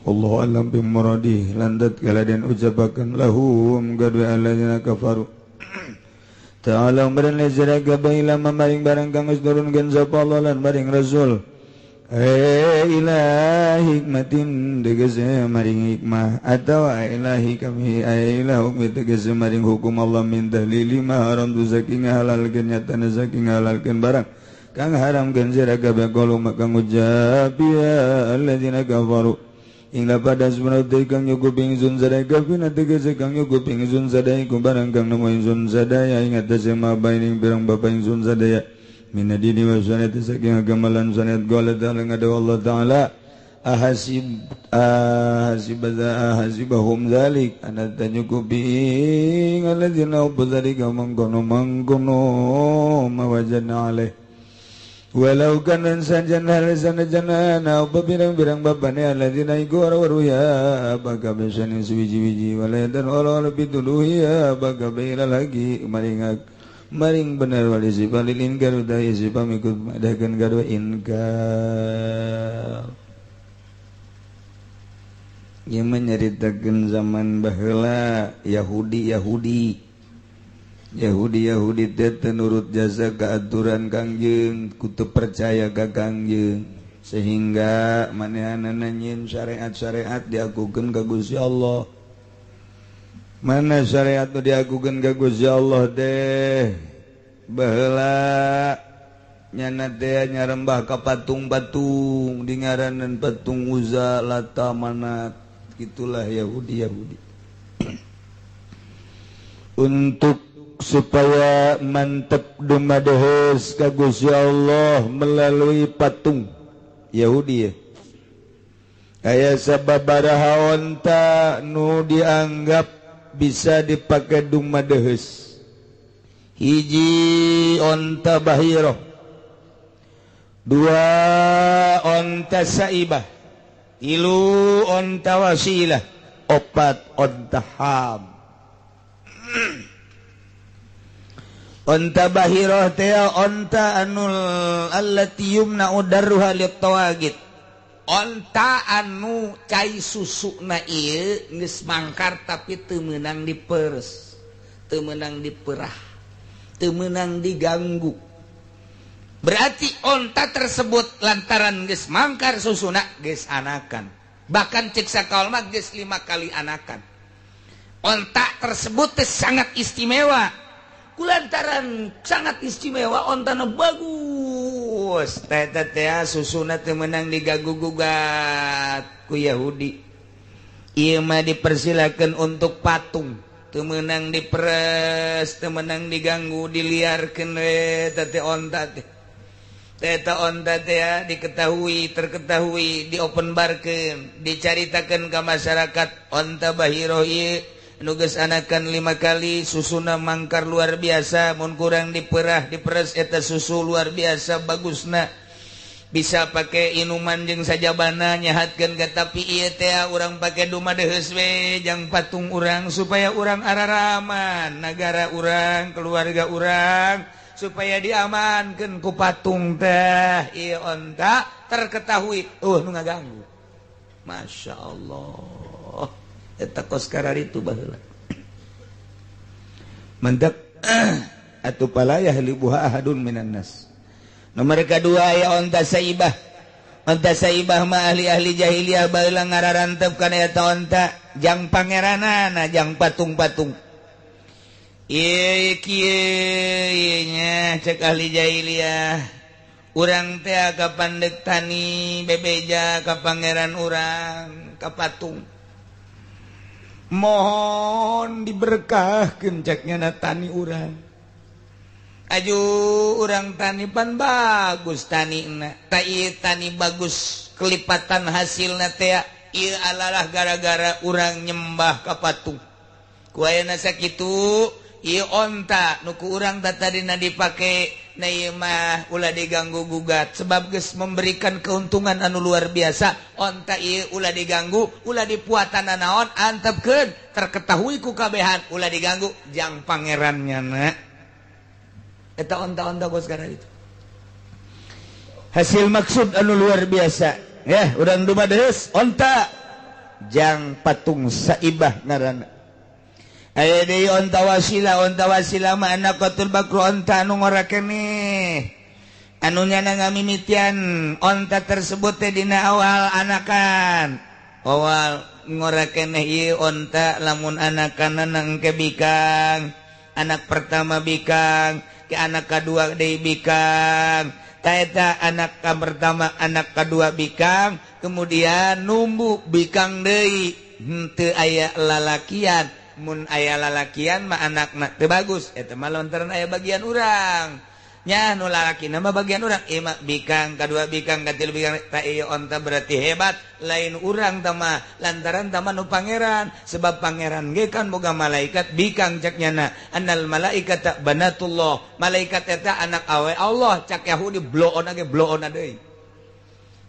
Allahu a'lam bimuradi landat kaladen ujabakan lahum gadwa alladzina kafaru ta'ala umran lezira gabaila mamaring barang kang geus nurunkeun sapa Allah lan maring Rasul ila hikmatin tegese maring hikmah atawa ilahi kami ila hukmi tegese maring hukum Allah min dalili ma haram tu saking halalkeun nyatana saking halalkeun barang kang haramkeun sira kabeh qalu maka ngucap ya alladzina kafaru ing pada sebenarnya kang nyukup ingsun sadaya kafina tegese kang nyukup ingsun sadaya iku barang kang nemu ingsun sadaya ing atase mabaining pirang bapa ingsun sadaya minadini wa sunnati saking agama lan sunnat qala ta'ala ngada Allah ta'ala ahasib ahasibahum zalik ana tanyukupi ing alladzina ubdzalika mangkono mangkono mawajana alaih walau kana sanjana sanjana pirang-pirang bapane alladzina iku ora ya baka besane suwiji-wiji wala dan ora pituluhi ya baka bela lagi maring maring bener wali sifalil inkar udah sifam ikut madakan garwa inkar yang menyeritakan zaman baheula Yahudi Yahudi teh nurut jasa keaturan Kangjeng kutu percaya ka Kangjeng sehingga manehanana nyieun syariat-syariat diakukeun ka Gusti Allah. Mana syariat nu diakukeun ka Gusti Allah teh baheula nyana teh nyarembah ka patung-patung di ngaranan patung Uzza, Lata, Manat, gitulah Yahudi. Untuk supaya mantep dumadehes ka Gusti Allah melalui patung Yahudi ya. Aya sababaraha onta nu dianggap bisa dipakai dumadehes. Hiji onta bahirah, dua onta saibah, tilu onta wasilah, opat onta ham. Onta bahirah teh onta anul allati yumna'u darruha lit-tawagit. Onta anu cai susuna ieu geus mangkar tapi teu meunang diperes, teu meunang diperah, teu meunang diganggu. Berarti onta tersebut lantaran geus mangkar susuna geus anakan. Bahkan cek sakaol mah geus 5 kali anakan. Onta tersebut teh sangat istimewa. Kulantaran sangat istimewa ontana bagus. Teh teh susuna teu meunang diganggu gugat ku Yahudi. Ieu mah dipersilakeun untuk patung. Teu meunang diperes, teu meunang diganggu, diliarkeun we teh onta teh. Eta onta teh diketahui, terketahui, diopenbarkeun, dicaritakeun ka masyarakat onta bahirah ieu nu geus anakan 5 kali, susuna mangkar luar biasa, mun kurang diperah, diperes eta susu luar biasa bagusna. Bisa pake inuman jeung sajabana nyahatkeun ka tapi ieu teh urang pake dumadeheus we jang patung urang supaya urang araraman, nagara urang, keluarga urang supaya diamankeun ku patung teh. Ieu onta terketahui nu ngaganggu. Masya Allah, eta kos kararitu baheula. Mendak atuh palayah libuha ahadun minan nas. Nomor kedua aya onta saibah. Onta saibah mah ahli-ahli jahiliyah baheula ngararantep kana eta onta jang pangeranana, jang patung-patung. Ieu kieu nya cek ahli jahiliyah. Urang teh ka pandek tani bebeja ka pangeran urang ka patung. Mohon diberkahkeun cek nya tani urang. Aju urang tani pan bagus tanina. Ta ieu tani bagus kelipatan hasilna teh ieu alalah gara-gara urang nyembah ka patung. Ku ayeuna sakitu ieu onta nu ku urang tadina dipake na ieu mah ulah diganggu gugat sebab geus memberikan keuntungan anu luar biasa. Onta ieu ulah diganggu, ulah dipuatan naon, antepkeun terketahui ku kabehan, ulah diganggu jang pangerannya na. Eta onta-onta gos karena itu hasil maksud anu luar biasa ya. Urang dumadeus onta jang patung saibah ngaranna. Aya deui onta wasilah. Onta wasilah mah anaqatul bakru, onta anu ngora keneh anu nyana ngamimitian onta tersebut teh dina awal anakan. Awal ngora keneh ieu onta lamun anakanna engke bikang, anak pertama bikang, ke anak kedua deui bikang. Ta eta anak pertama anak kedua bikang, kemudian numbu bikang deui henteu aya lalakian. Mun aya lalakian mah anakna teu bagus, eta mah lantaran aya bagian urang nya nu lalakina mah bagian urang. Ieu mah bikang kadua bikang katilu bikang, ta ieu onta berarti hebat lain urang tah mah lantaran tah mah nu pangeran, sebab pangeran ge kan boga malaikat bikang cek nyana annal malaikata banatullah, malaikat eta anak awe Allah cak Yahudi bloon ge bloon deui.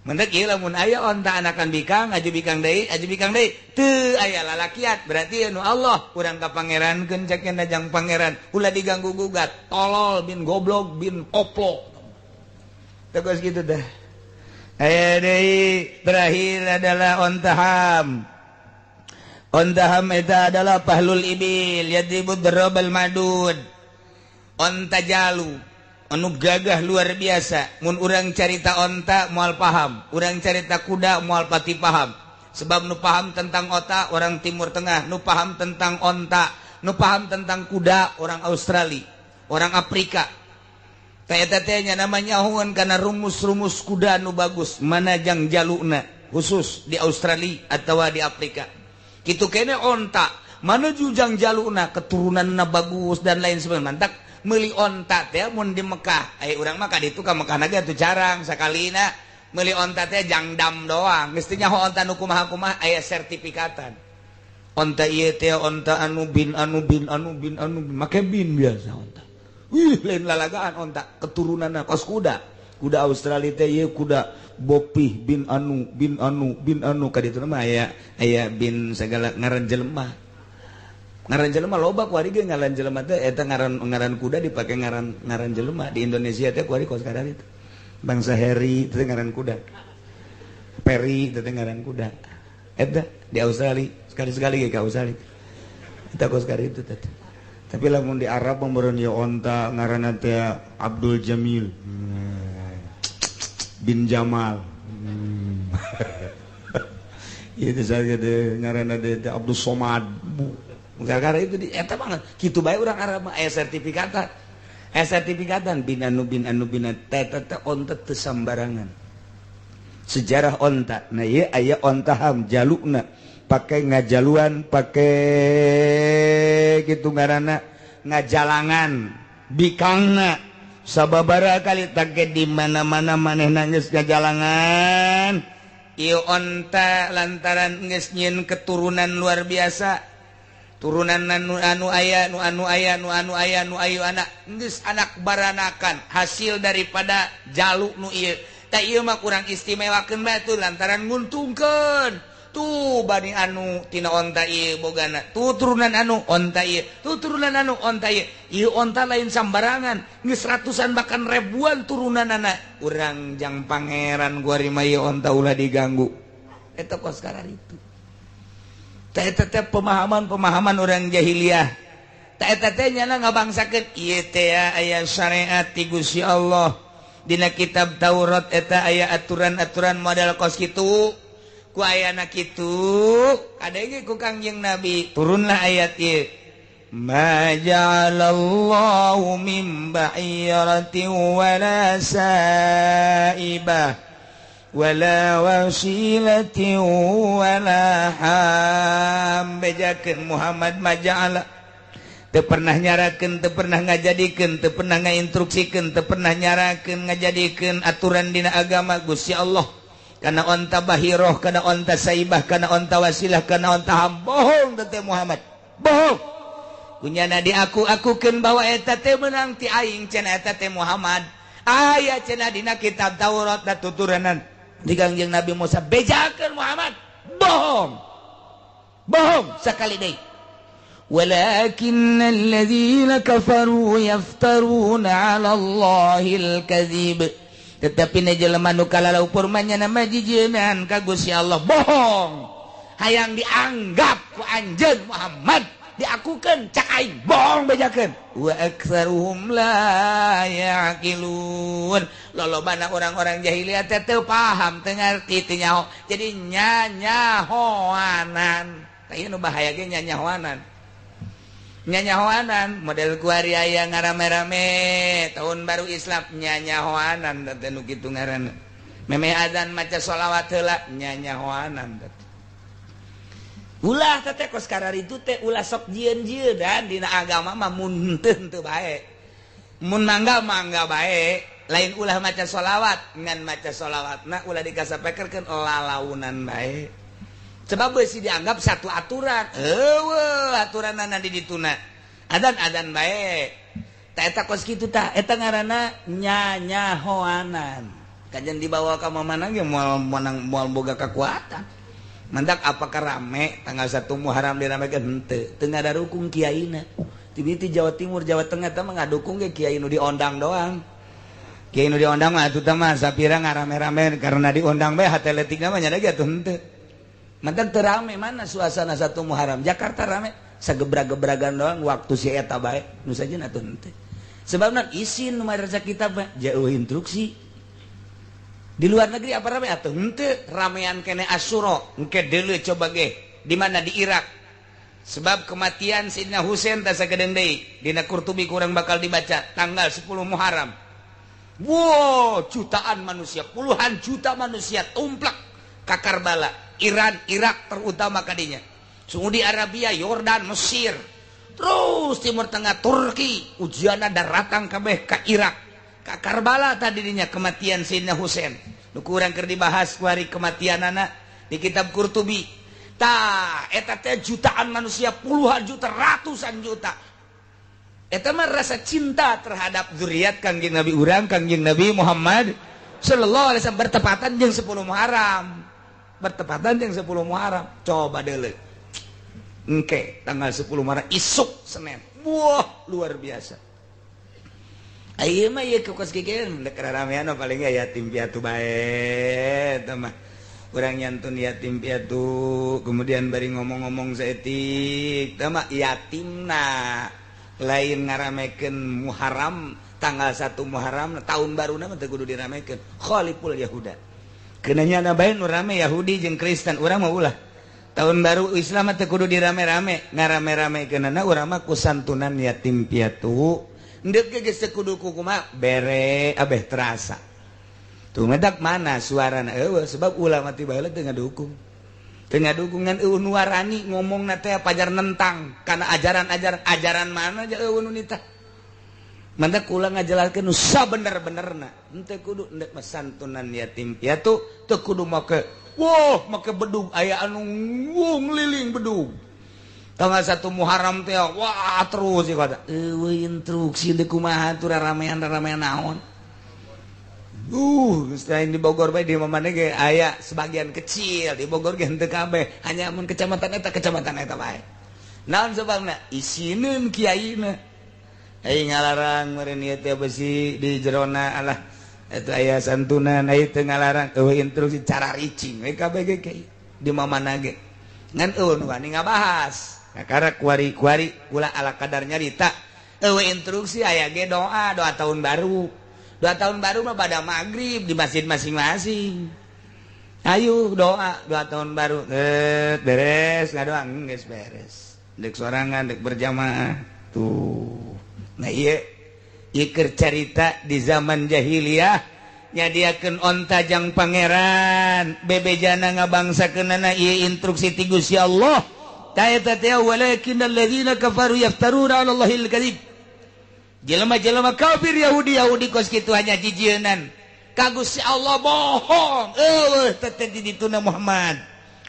Mendak ieu lamun aya onta anakan bikang, aju bikang deui, aju bikang deui, teu aya lalakian berarti anu Allah urang ka pangerankeun cek nya jang pangeran, ulah diganggu gugat, tolol bin goblok bin koplok. Tegas gitu dah. Aya deui terakhir adalah onta ham. Onta ham eta adalah pahlul ibil yadribud darabal madud. Onta jalu anu gagah luar biasa. Mun urang carita onta moal paham, urang carita kuda moal pati paham. Sebab nu paham tentang onta orang Timur Tengah, nu paham tentang onta, nu paham tentang kuda orang Australia, orang Afrika. Teh eta teh nya namanya hun kana rumus-rumus kuda nu bagus, mana jang jaluna khusus di Australia atawa di Afrika. Kitu kene onta, Menuju jang jaluna keturunanna bagus dan lain sebagainya. Mantak meuli onta teh mun di Mekah. Aya urang mah ka ditu ka Mekah na ge atuh jarang sakalina meuli onta teh jangdam doang. Mesti nyaho onta nu kumaha-kumaha aya sertifikatan. Onta ieu teh onta anu bin anu bin anu bin anu make bin biasa onta. Wih lain lalagaan onta keturunanna kos kuda. Kuda Australia teh ieu kuda Bopih bin anu bin anu bin anu ka ditu mah aya aya bin segala ngaran jelema. Ngaran jelema loba kuari ge ngaran jelema teh eta ngaran ngaran kuda dipake ngaran ngaran jelema di Indonesia teh kuari kos kadar itu. Bangsa Harry teh ngaran kuda. Perry teh ngaran kuda. Eta di Australia sekali-sekali ge ka Australia. Eta kos kadar itu teh. Tapi lamun di Arab meureun ieu onta ngaranna teh Abdul Jamil bin Jamal. Ieu teh saya teh ngaranna teh Abdul Somad. Gara-gara itu di eta banget kitu bae urang Arab mah aya sertifikatan. Aya sertifikatan bin anu bin anu bin teh teh onta teu sambarangan. Sejarah onta. Nah ieu aya onta ham jalukna pake ngajaluan, pake kitu ngaranna ngajalangan bikangna sababaraha kali take di mana-mana manehna geus ngajalangan. Ieu onta lantaran geus nyieun keturunan luar biasa. Turunan anu anu aya nu anu aya nu anu aya nu ayu anak geus anak baranakan hasil daripada jaluk nu ieu tah ieu mah kurang istimewakeun bae tuh lantaran nguntungkeun tuh bani anu tina onta ieu bogana tuh turunan anu onta ieu tuh turunan anu onta ieu ieu onta lain sambarangan geus ratusan bahkan ribuan turunanana urang jang pangeran gua mah ieu onta ulah diganggu eta kos kararitu. Teh pemahaman-pemahaman orang jahiliyah. Teh nyana ngabangsakeun ieu teh aya syariat ti Gusti Allah. Dina kitab Taurat eta aya aturan-aturan model kos kitu. Ku ayana kitu, kadenge ku Kangjeng Nabi turunlah ayat ieu. Ma ja'alallahu min ba'iratin wala sa'ibah wala wasilatin wala ham. Bejakeun Muhammad maja'ala teu pernah nyarakeun, teu pernah ngajadikeun, teu pernah ngainstruksikeun, teu pernah nyarakeun ngajadikeun aturan dina agama Gusti Allah. Kana onta bahiroh, kana onta saibah, kana onta wasilah, kana onta ham. Bohong teh Muhammad, bohong. Kunyana diaku-akukeun bahwa eta teh meunang ti aing cenah eta teh Muhammad. Aya cenah dina kitab Taurat da tuturanan di Kangjeng Nabi Musa. Bejakeun Muhammad, bohong, bohong sekali deui. Walakinnal ladzina kafaru yaftaruna 'ala Allahil kadzib. Tetapi na jelema nu kalalaupur mah nyana mah jijieunaan ka Gusti Allah, bohong. Hayang dianggap ku anjeun Muhammad diakukeun cak aing, bohong bejakeun. Wa aktsaruhum la yaqilun. Lolobana orang-orang jahiliyah teh teu paham, teu ngarti, teu nyaho. Jadi nyanyahoanan. Tah ieu nu bahaya ge nyanyahoanan. Nyanyahoanan model kuari aya ngarame-rame tahun baru Islam nyanyahoanan teh nu kitu ngaranna. Memeh azan maca sholawat heula nyanyahoanan teh. Ulah teh kos kararitu teh ulah sok jieun-jieun dan dina agama mah mun teu bae. Mun mangga mangga bae, lain ulah maca sholawat, ngan maca sholawatna ulah dikasapekerkeun lalaunan bae. Sebab beusi dianggap satu aturan. Eueuh aturanana di dituna. Adan-adan bae. Tah eta kos kitu tah, eta ngaranna nyanyahoanan. Kajian dibawa ka mana ge moal menang moal boga kekuatan. Mandak apakah rame tanggal 1 Muharram diramekeun henteu, teu ngadarukung kiaina. Ti Jawa Timur, Jawa Tengah teh mah ngadukung ge kiai nu diondang doang. Kiai nu diondang mah atuh teh mah sapira ngarame-rame karena diundang bae hate leutikna mah nya ge atuh henteu. Mantak teu rame mana suasana 1 Muharram Jakarta rame sagebra-gebragan doang waktu si eta bae nu sajeun atuh henteu. Sebabna isin nu madrasah kitab mah jauh instruksi. Di luar negeri apa rame atuh henteu, ramean kene Asyura engke deuleu coba ge di mana di Irak. Sebab kematian Sayyidina Husain teh sagedeung deui dina Qurtubi kurang bakal dibaca tanggal 10 Muharram. Wow, jutaan manusia, puluhan juta manusia tumplak ka Karbala, Iran, Irak terutama kadinya. Saudi Arabia, Yordan, Mesir, terus Timur Tengah, Turki, ujianna daratang kabeh ka Irak, ka Karbala tadinya kematian Sayyidina Husain. Nu kurang keur dibahas kuari kematianana di kitab Qurtubi. Tah eta teh jutaan manusia, puluhan juta, ratusan juta. Eta mah rasa cinta terhadap zuriat Kangjeng Nabi urang, Kangjeng Nabi Muhammad sallallahu alaihi wasallam, bertepatan jeung 10 Muharram. Bertepatan jeung 10 Muharram. Coba deuleu. Engke tanggal 10 Muharram isuk Senin. Wah, luar biasa. Ayeuna mah ieu kos kieu dek ramean paling yatim piatu bae eta mah. Urang nyantun yatim piatu, kemudian bari ngomong-ngomong saeutik, tah mah yatimna lain ngaramekeun Muharram tanggal 1 Muharram tahun baruna mah teu kudu diramekeun. Khaliful Yahuda. Keunanya na bae nu rame Yahudi jeung Kristen, urang mah ulah. Tahun baru Islam mah teu kudu dirame-rame, ngarame-ramekeunana urang mah ku santunan yatim piatu. Endek ge geus teu kudu kumaha bere abeh terasa. Tuh medak mana suarana eueuh sebab ulama ti baheula teu ngadukung. Teu ngadukungan eueuh nu warani ngomongna teh pajar nentang kana ajaran-ajaran ajaran mana aja eueuh nu nitah. Mantak kula ngajelaskeun nu sabener-benerna. Henteu kudu endek mah santunan yatim piatu, teu kudu make wah make bedug aya anu ngeliling bedug. Tanggal 1 Muharram teh wah terus ieu kata. Eueuh instruksi deui kumaha tuh raramean-raramean naon. Selain di Bogor bae di mana ge aya sebagian kecil di Bogor ge henteu kabeh, hanya mun kecamatan eta bae. Naon sebabna? Isineun kiaina. Ai ngalarang meureun ieu teh besi di jerona alah eta aya santunan ai teu ngalarang eueuh instruksi cara ricing we kabeh ge kiai di mamana ge. Ngan eueuh nu wani ngabahas. Kakara kuari-kuari kula ala kadar nyarita eueuh instruksi aya ge doa doa tahun baru. Doa tahun baru mah pada maghrib di masjid masing-masing. Ayo doa, doa tahun baru. Beres ngadoa geus beres. Dek sorangan, dek berjamaah. Tuh. Nah ieu ieu keur carita di zaman jahiliyah nyadiakeun onta jang pangeran, bebejana ngabangsakeunana ieu instruksi ti Gusti Allah. Ta eta teh walakinnal ladzina kafaru yaftaruna 'ala Allahil kadzib. Jelema-jelema kafir Yahudi-Yahudi kos kitu hanya jijienan ka Gusti Allah bohong. Eueuh teh di dituna Muhammad.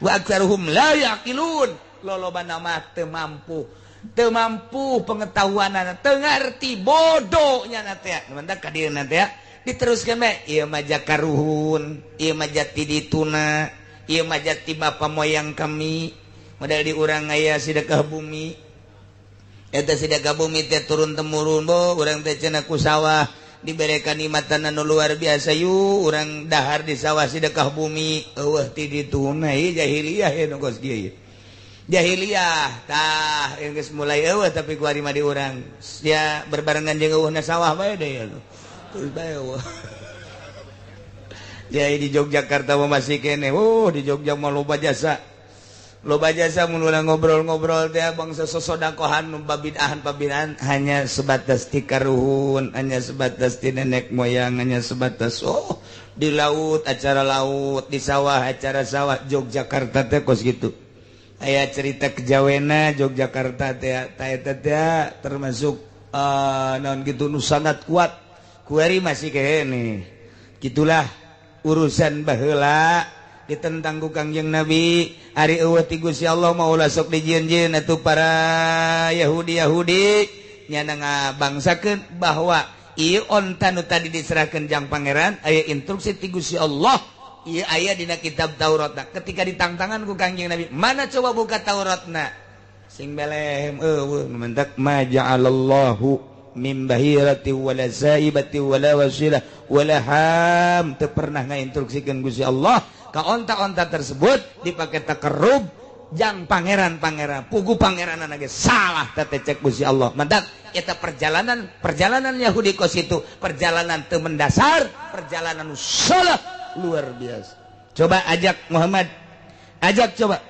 Wa aktsaruhum la yaqilun. Lolobana mah teu mampu pengetahuanana, teu ngarti bodohnya na teh. Mantak ka dieu na teh diteruskeun bae ieu mah jakaruhun, ieu mah jati dituna, ieu mah jati bapa moyang kami. Model di urang aya sedekah bumi. Eta sedekah bumi teh turun temurun bo urang teh cenah ku sawah diberikan nikmatan anu luar biasa yu urang dahar di sawah sedekah bumi eueuh ti dituna ieu jahiliyah ieu nu kos kieu jahiliyah tah geus mulai eueuh tapi ku ari mah di urang sia berbarengan jeung eueuhna sawah bae deui terus bae eueuh. Jadi di Yogyakarta mah masih keneh di Jogja mah loba jasa. Loba jasa mun urang ngobrol-ngobrol teh bangsa sosodakohan nu babid'ahan hanya sebatas ti karuhun, hanya sebatas ti nenek moyang, hanya sebatas oh di laut acara laut, di sawah acara sawah. Yogyakarta teh kos kitu. Aya cerita kejawena Yogyakarta teh ta eta teh termasuk naon kitu nu sangat kuat. Kuari masih keneh. Gitulah urusan baheula ditentang ku Kangjeng Nabi. Ari eueuh ti Gusti Allah mah ulah sok dijieun-jieun atuh para Yahudi-Yahudi nyana ngabangsakeun bahwa ieu onta nu tadi diserahkeun jang pangeran aya instruksi ti Gusti Allah, ieu aya dina kitab Tauratna. Ketika ditangtangan ku Kangjeng Nabi, mana coba buka Tauratna? Sing belem eueuh mentak ma ja'alallahu min bahirati wala saibati wala wasilah wala ham. Teu pernah ngainstruksikeun Gusti Allah ka onta-onta tersebut dipakai takarrub jang pangeran-pangeran pugu pangeranana ge salah teh cek Gusti Allah. Mantak eta perjalanan Yahudi kos itu perjalanan teu mendasar, perjalanan salah luar biasa. Coba ajak Muhammad, ajak coba.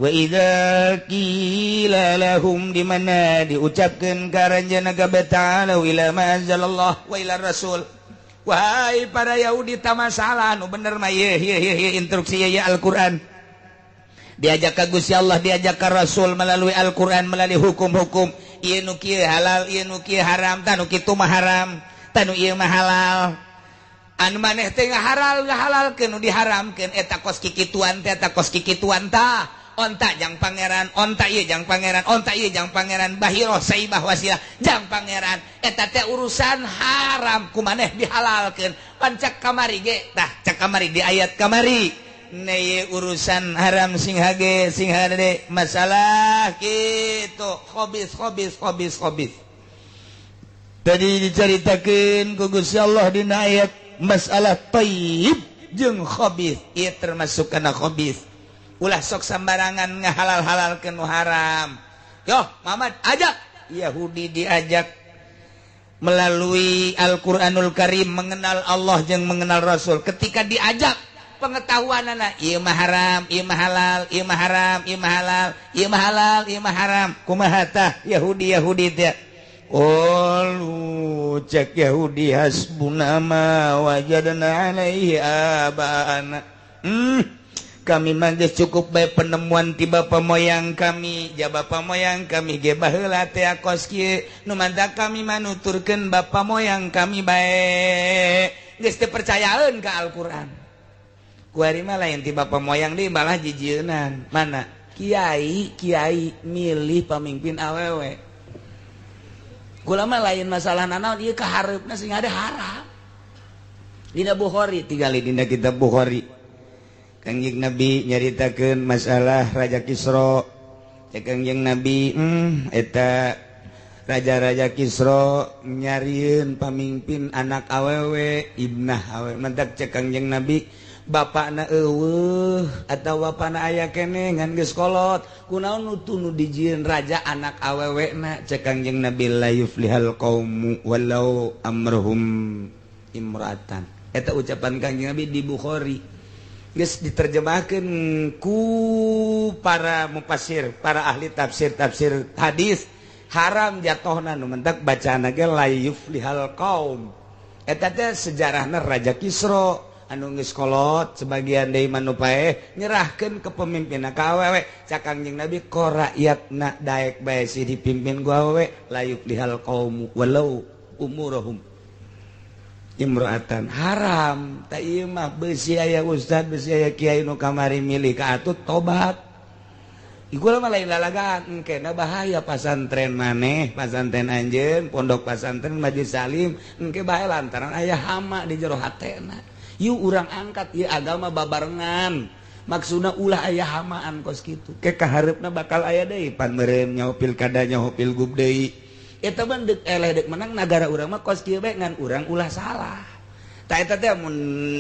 Wa idza qila lahum di mana diucapkeun ka aranjeunna kabeh ta'ala ila ma anzalallah wa ila rasul. Wahai para Yahudi tamasalah nu bener mah ieu ieu ieu instruksi ieu Al-Qur'an. Diajak ka Gusti Allah, diajak ka Rasul melalui Al-Qur'an, melalui hukum-hukum. Ieu nu kieu halal, ieu nu kieu haram, tah nu kitu mah haram, tah nu ieu mah halal. Anu maneh teh ngahalal ngahalalkeun nu diharamkeun eta kos kikituan teh, eta kos kikituan tah. Onta jang pangeran, onta ieu jang pangeran, onta ieu jang pangeran, Bahirah Saibah Wasilah jang pangeran. Eta teh urusan haram ku maneh dihalalkeun. Pan cak kamari ge tah, cak kamari di ayat kamari. Neye urusan haram sing hage sing hade masalah kitu khobis khobis khobis khobis. Tadi dicaritakeun ku Gusti Allah dina ayat masalah thayyib jeung khabis, ieu termasuk kana khabis. Ulah sok sambarangan ngahalal-halalkeun nu haram. Yo, Muhammad ajak Yahudi diajak melalui Al-Qur'anul Karim mengenal Allah jeung mengenal Rasul. Ketika diajak pengetahuan anak, ieu mah haram, ieu mah halal, ieu mah haram, ieu mah halal, ieu mah halal, ieu mah haram. Kumaha tah Yahudi Yahudi teh? Qalu cek Yahudi hasbuna ma wajadna alaihi abana. Kami mah geus cukup bae penemuan ti bapa moyang kami, ja bapa moyang kami ge baheula teh kos kieu, nu mantak kami mah nuturkeun bapa moyang kami bae. Geus teu percayaeun ka Al-Qur'an. Kuari mah lain ti bapa moyang deui malah jijieunan. Mana? Kiai, kiai milih pamimpin awewe. Kula mah lain masalah nanaon ieu kahareupna sing ada haram. Dina Bukhari tingali dina kitab Bukhari. Kangjeng Nabi nyaritakeun masalah Raja Kisra. Cek Kangjeng Nabi, eta raja-raja Kisra nyarieun pamimpin anak awewe, ibnah awewe. Mantak cek Kangjeng Nabi, bapakna eueuh atawa bapakna aya keneh ngan geus kolot. Kunaon nu tunu dijieun raja anak awewena? Cek Kangjeng Nabi la yuflihal qaumu walau amruhum imra'atan. Eta ucapan Kangjeng Nabi di Bukhari. Geus diterjemahkeun ku para mufassir, para ahli tafsir-tafsir hadis, haram jatohna nu mentak bacaanna ge la yuflihal qaum. Eta teh sejarahna Raja Kisra anu geus kolot, sebagian deui mah nu paeh nyerahkeun kepemimpinna ka awewe. Cak Kangjeng Nabi ko rakyatna daek bae sih dipimpin ku awewe, la yuflihal qaum walau umurahum imro'atan. Haram tak ieu mah beusi aya ustad, beusi aya kiai nu kamari milih ka atut tobat. Iku mah lain lalagaan, engkena bahaya pasantren maneh, pasantren anjeun, pondok pasantren Majelis Salim, engke bahaya lantaran aya hama di jero hatena. Yuk urang angkat ieu agama babarengan. Maksudna ulah aya hamaan kos kitu. Ke kahareupna bakal aya deui pan meureun nyaho pilkada nyaho pilgub deui. Eta mah deuk eleh deuk menang nagara urang mah kos kieu bae ngan urang ulah salah. Tah eta teh mun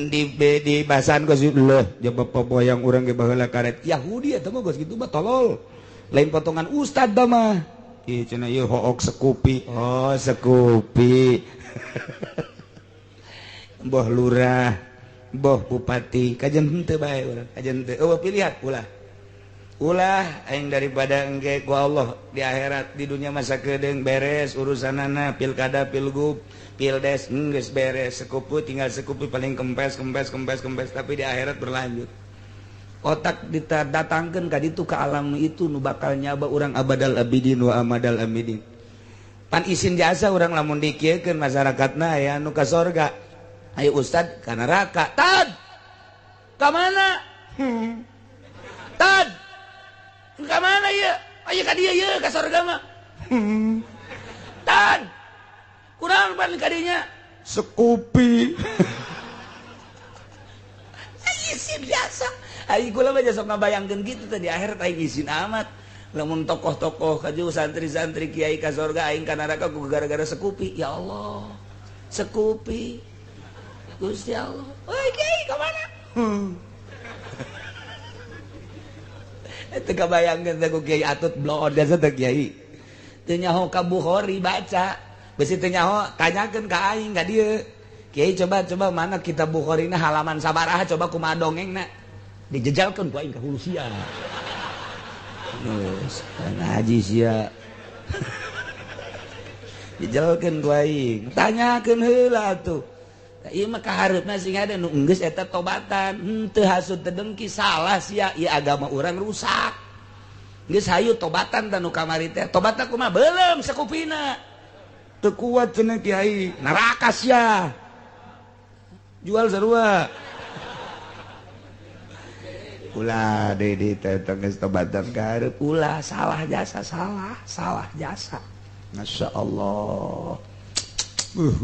di bahasan kos leuh ja bapa moyang urang ge baheula karet Yahudi eta mah kos kitu mah tolol. Lain potongan ustad da mah. Ieu cenah ieu hook sekupi. Oh, sekupi. Boh lurah, boh bupati, kajen henteu bae urang, kajen henteu. Eueuh pilihan ulah. Ulah aing daripada engke ku Allah di akhirat, di dunia masa kedeung beres urusanana pilkada pilgub pildes geus beres sekupu tinggal sekupu paling kempes kempes kempes kempes, tapi di akhirat berlanjut. Otak didatangkeun ka ditu ka alam itu nu bakal nyaba urang abadal abidin wa amadal amidin. Pan isin jasa urang lamun dikieukeun masyarakatna aya anu ka sorga, ayo ustad ka neraka. Tad ka mana? Tad ka mana ieu? Aya ka dieu ieu ka sorga mah. Tan. Kurang pan ka dinya? Sekupi. Isin biasa. Ai kula mah sok ngabayangkeun kitu teh di akhirat aing isin amat. Lamun tokoh-tokoh kaju santri-santri kiai ka sorga aing ka neraka ku gara-gara sekupi. Ya Allah. Sekupi. Gusti Allah. Oi kiai ka mana? Teu kabayangkeun teh ku kiai atut bloon biasa teh kiai. Teu nyaho ka Bukhari baca. Besi teu nyaho tanyakeun ka aing ka dieu. Kiai coba coba mana kitab Bukhari na halaman sabaraha coba kumaha dongengna. Dijejalkeun ku aing ka hulu sia. Geus ngaji sia. Dijejalkeun ku aing. Tanyakeun heula atuh. Ieu mah kahareupna sing ada nu geus eta tobatan, henteu hasud teu dengki salah sia, ieu agama urang rusak. Geus hayu tobatan tah nu kamari teh. Tobatna kumaha? Beuleum sakupina. Teu kuat cenah kiai, neraka sia. Jual sarua. Ulah deui di teh geus tobatan kahareup, ulah salah jasa, salah, salah jasa. Masya Allah.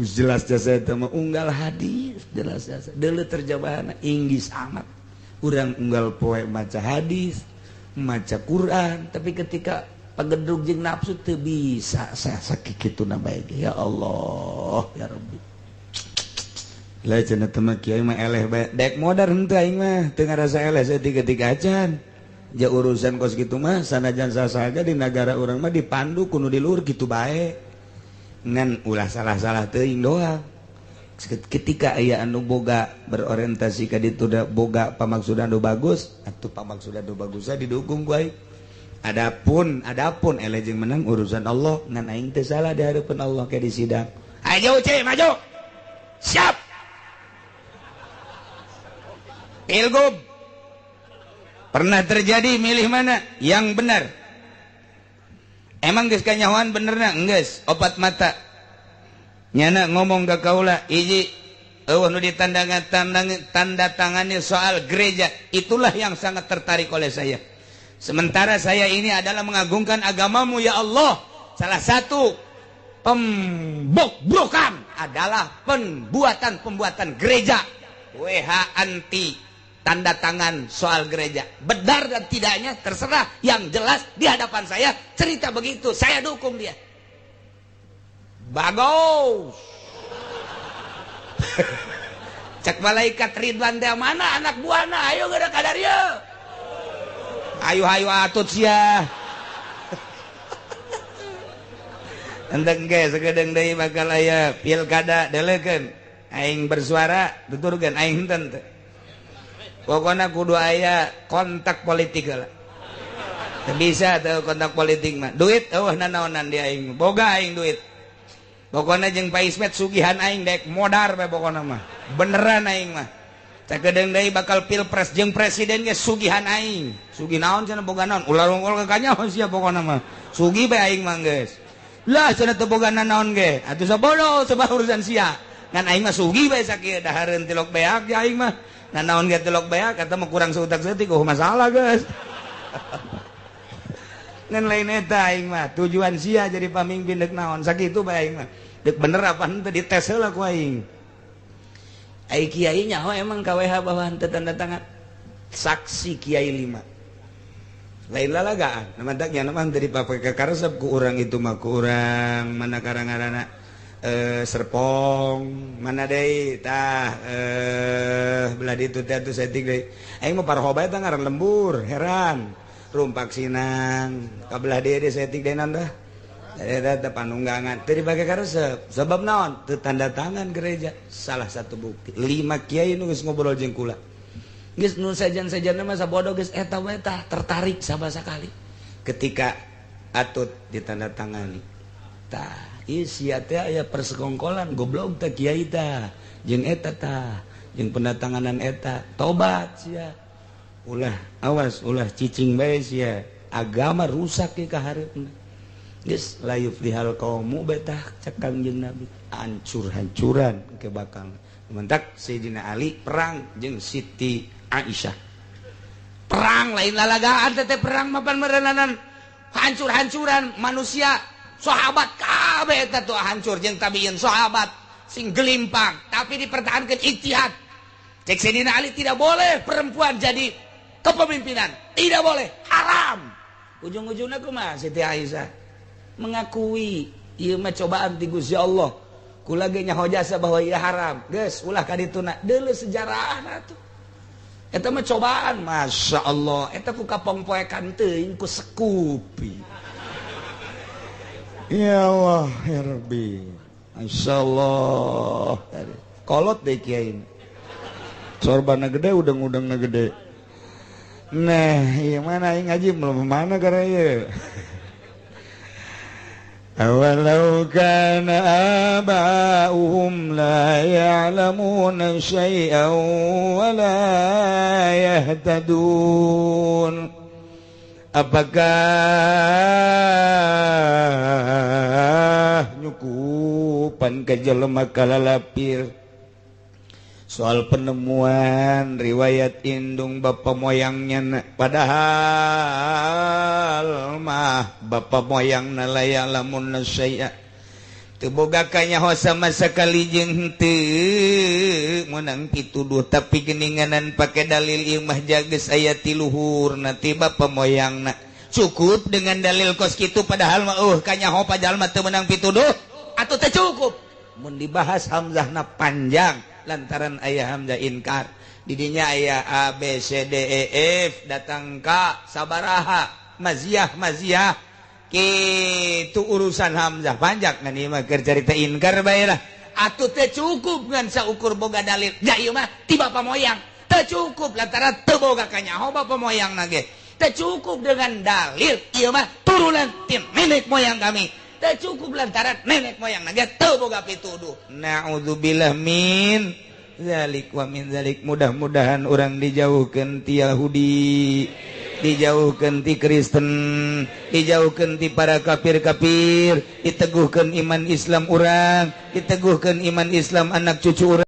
Jelas jasa itu mah unggal hadis, jelas jasa. Deuleu terjemahanna Inggris amat. Urang unggal poe maca hadis, maca Quran, tapi ketika pagedrug jeung nafsu teu bisa sakituna bae. Ya Allah, ya Rabbi. Lah cenah teh mah kiai mah eleh bae. Dek modar henteu aing mah, teu ngarasa eleh saeutik-eutik acan. Ja urusan kos kitu mah sanajan sasaha di nagara urang mah dipandu kudu di luhur kitu bae. Ngan ulah salah-salah teuing doang. Ketika aya anu boga berorientasi ka ditu da boga pamaksudan nu bagus, atuh pamaksudan nu bagusna didukung ku aing. Adapun eleh jeung menang urusan Allah, ngan aing teu salah di hareupeun Allah ke di sidang. Ayo ce, maju. Siap. Pilgub. Pernah terjadi milih mana yang benar? Emang geus kanyahoan benerna? Geus, opat mata. Nyana ngomong ka kaula, hiji eueuh nu ditanda tangani soal gereja, itulah yang sangat tertarik oleh saya. Sementara saya ini adalah mengagungkan agamamu ya Allah. Salah satu pembobrokan adalah pembuatan-pembuatan gereja. WH anti tanda tangan soal gereja. Benar dan tidaknya terserah, yang jelas di hadapan saya cerita begitu, saya dukung dia. Bagus. Cek malaikat Ridwan teh mana anak buahna, ayo geura kadarieu. Ayo ayo atut sia. Enteng ge sakedeung deui bakal aya pilkada deleukeun. Aing bersuara tuturkeun aing henteu teh. Pokoknya kudu aya kontak politik lah. Teu bisa teu kontak politik mah. Duit eueuh nanaonan di aing. Boga aing duit. Pokoknya jeung Pak Ismet sugihan aing dek modar bae pokokna mah. Beneran aing mah. Sakedeung deui bakal pilpres jeung presiden ge sugihan aing. Sugih naon cenah boga naon? Ulah rungkul ka kanyaho sia pokokna mah. Sugih bae aing mah geus. Lah cenah teu boga nanaon ge. Atuh sabodo sebab urusan sia. Ngan aing mah sugih bae sakieu dahareun tilok beak ya aing mah. Nah naon ge tilok beak kata mah kurang seutak seutik oh masalah guys. Ngan lain eta aing mah tujuan sia jadi pamimpin deuk naon sakitu bae aing mah. Deuk bener apa henteu dites heula ku aing. Ai kiai nyaho emang KWH bahwa henteu tanda tangan. Saksi kiai 5. Lain lalagaan, nama nya mah teu dipake karesep ku urang itu mah ku urang mana karang-karana Serpong mana deui tah belah ditu teh atuh saeutik deui aing mah parho bae tah ngaran lembur heran rumpak sinang ka belah dieu deui saeutik deui naon tah eta teh panunggangan teu dipake karesep sebab naon teu tanda tangan gereja salah satu bukti 5 kiai nu geus ngobrol jeung kula geus nu sejen-sejenna mah sabodo geus eta we tah tertarik sabasakali ketika atut ditandatangani tah sia teh aya persekongkolan goblok teh kiai tah jeung eta tah jeung pendatanganan eta tobat sia ulah awas ulah cicing bae sia agama rusak ke ka hareupna geus la yuflihal qaumu betah cek Kangjeng Nabi hancur-hancuran ke bakal mentak Sayyidina Ali perang jeung Siti Aisyah perang lain lalagaan teh perang mapan merenanan hancur-hancuran manusia sahabat kabeh eta tuh hancur jeung tabiin sahabat sing gelimpang tapi dipertahankan ijtihad. Cek Sayyidina Ali tidak boleh perempuan jadi kepemimpinan, tidak boleh, haram. Ujung-ujungnya kumaha Siti Aisyah mengakui ieu mah cobaan ti Gusti Allah. Kula ge nyaho jasa bahwa ieu haram. Geus ulah ka dituna deuleu sejarahna tuh. Eta mah cobaan, Masya Allah. Eta ku kapongpoekan teuing ku sekupi. Ya Allah, ya Rabbi. Masya Allah. Kolot deh kiai. Sorbana gede, udang-udangna gede. Nah, iya mana aing ngaji belum mana karena ieu. Awalau kana aba'uhum la ya'lamuna syai'an wa la yahtadun. Apakah nyukupan ka jelema kalalapir soal penemuan riwayat indung bapa moyangnya, padahal mah bapa moyangna la ya'lamun syai'a, teu boga kanyaho sama sekali jeung henteu meunang pituduh, tapi geuninganan pake dalil ieu mah jages aya ti luhurna ti bapa moyangna. Cukup dengan dalil kos kitu, padahal mah kanyaho padahal mah teu meunang pituduh atuh teu cukup. Mun dibahas hamzahna panjang lantaran ayah hamzah inkar, didinya ayah A B C D E F datang ka sabaraha maziah maziah kitu urusan hamzah panjang ngan ieu mah keur carita inkar bae lah. Atuh teu cukup ngan saukur boga dalil ja ieu mah ti bapa moyang, teu cukup lantaran teu boga kanyaho bapa moyang ge, teu cukup dengan dalil ieu mah turunan ti nenek moyang kami, teu cukup lantaran nenek moyang ge teu boga pituduh. Na'udzubillah min zalik wa min zalik. Mudah-mudahan orang dijauhkeun ti Yahudi, dijauhkeun ti Kristen, dijauhkeun ti para kafir-kafir, diteguhkeun iman Islam urang, diteguhkeun iman Islam anak cucu urang.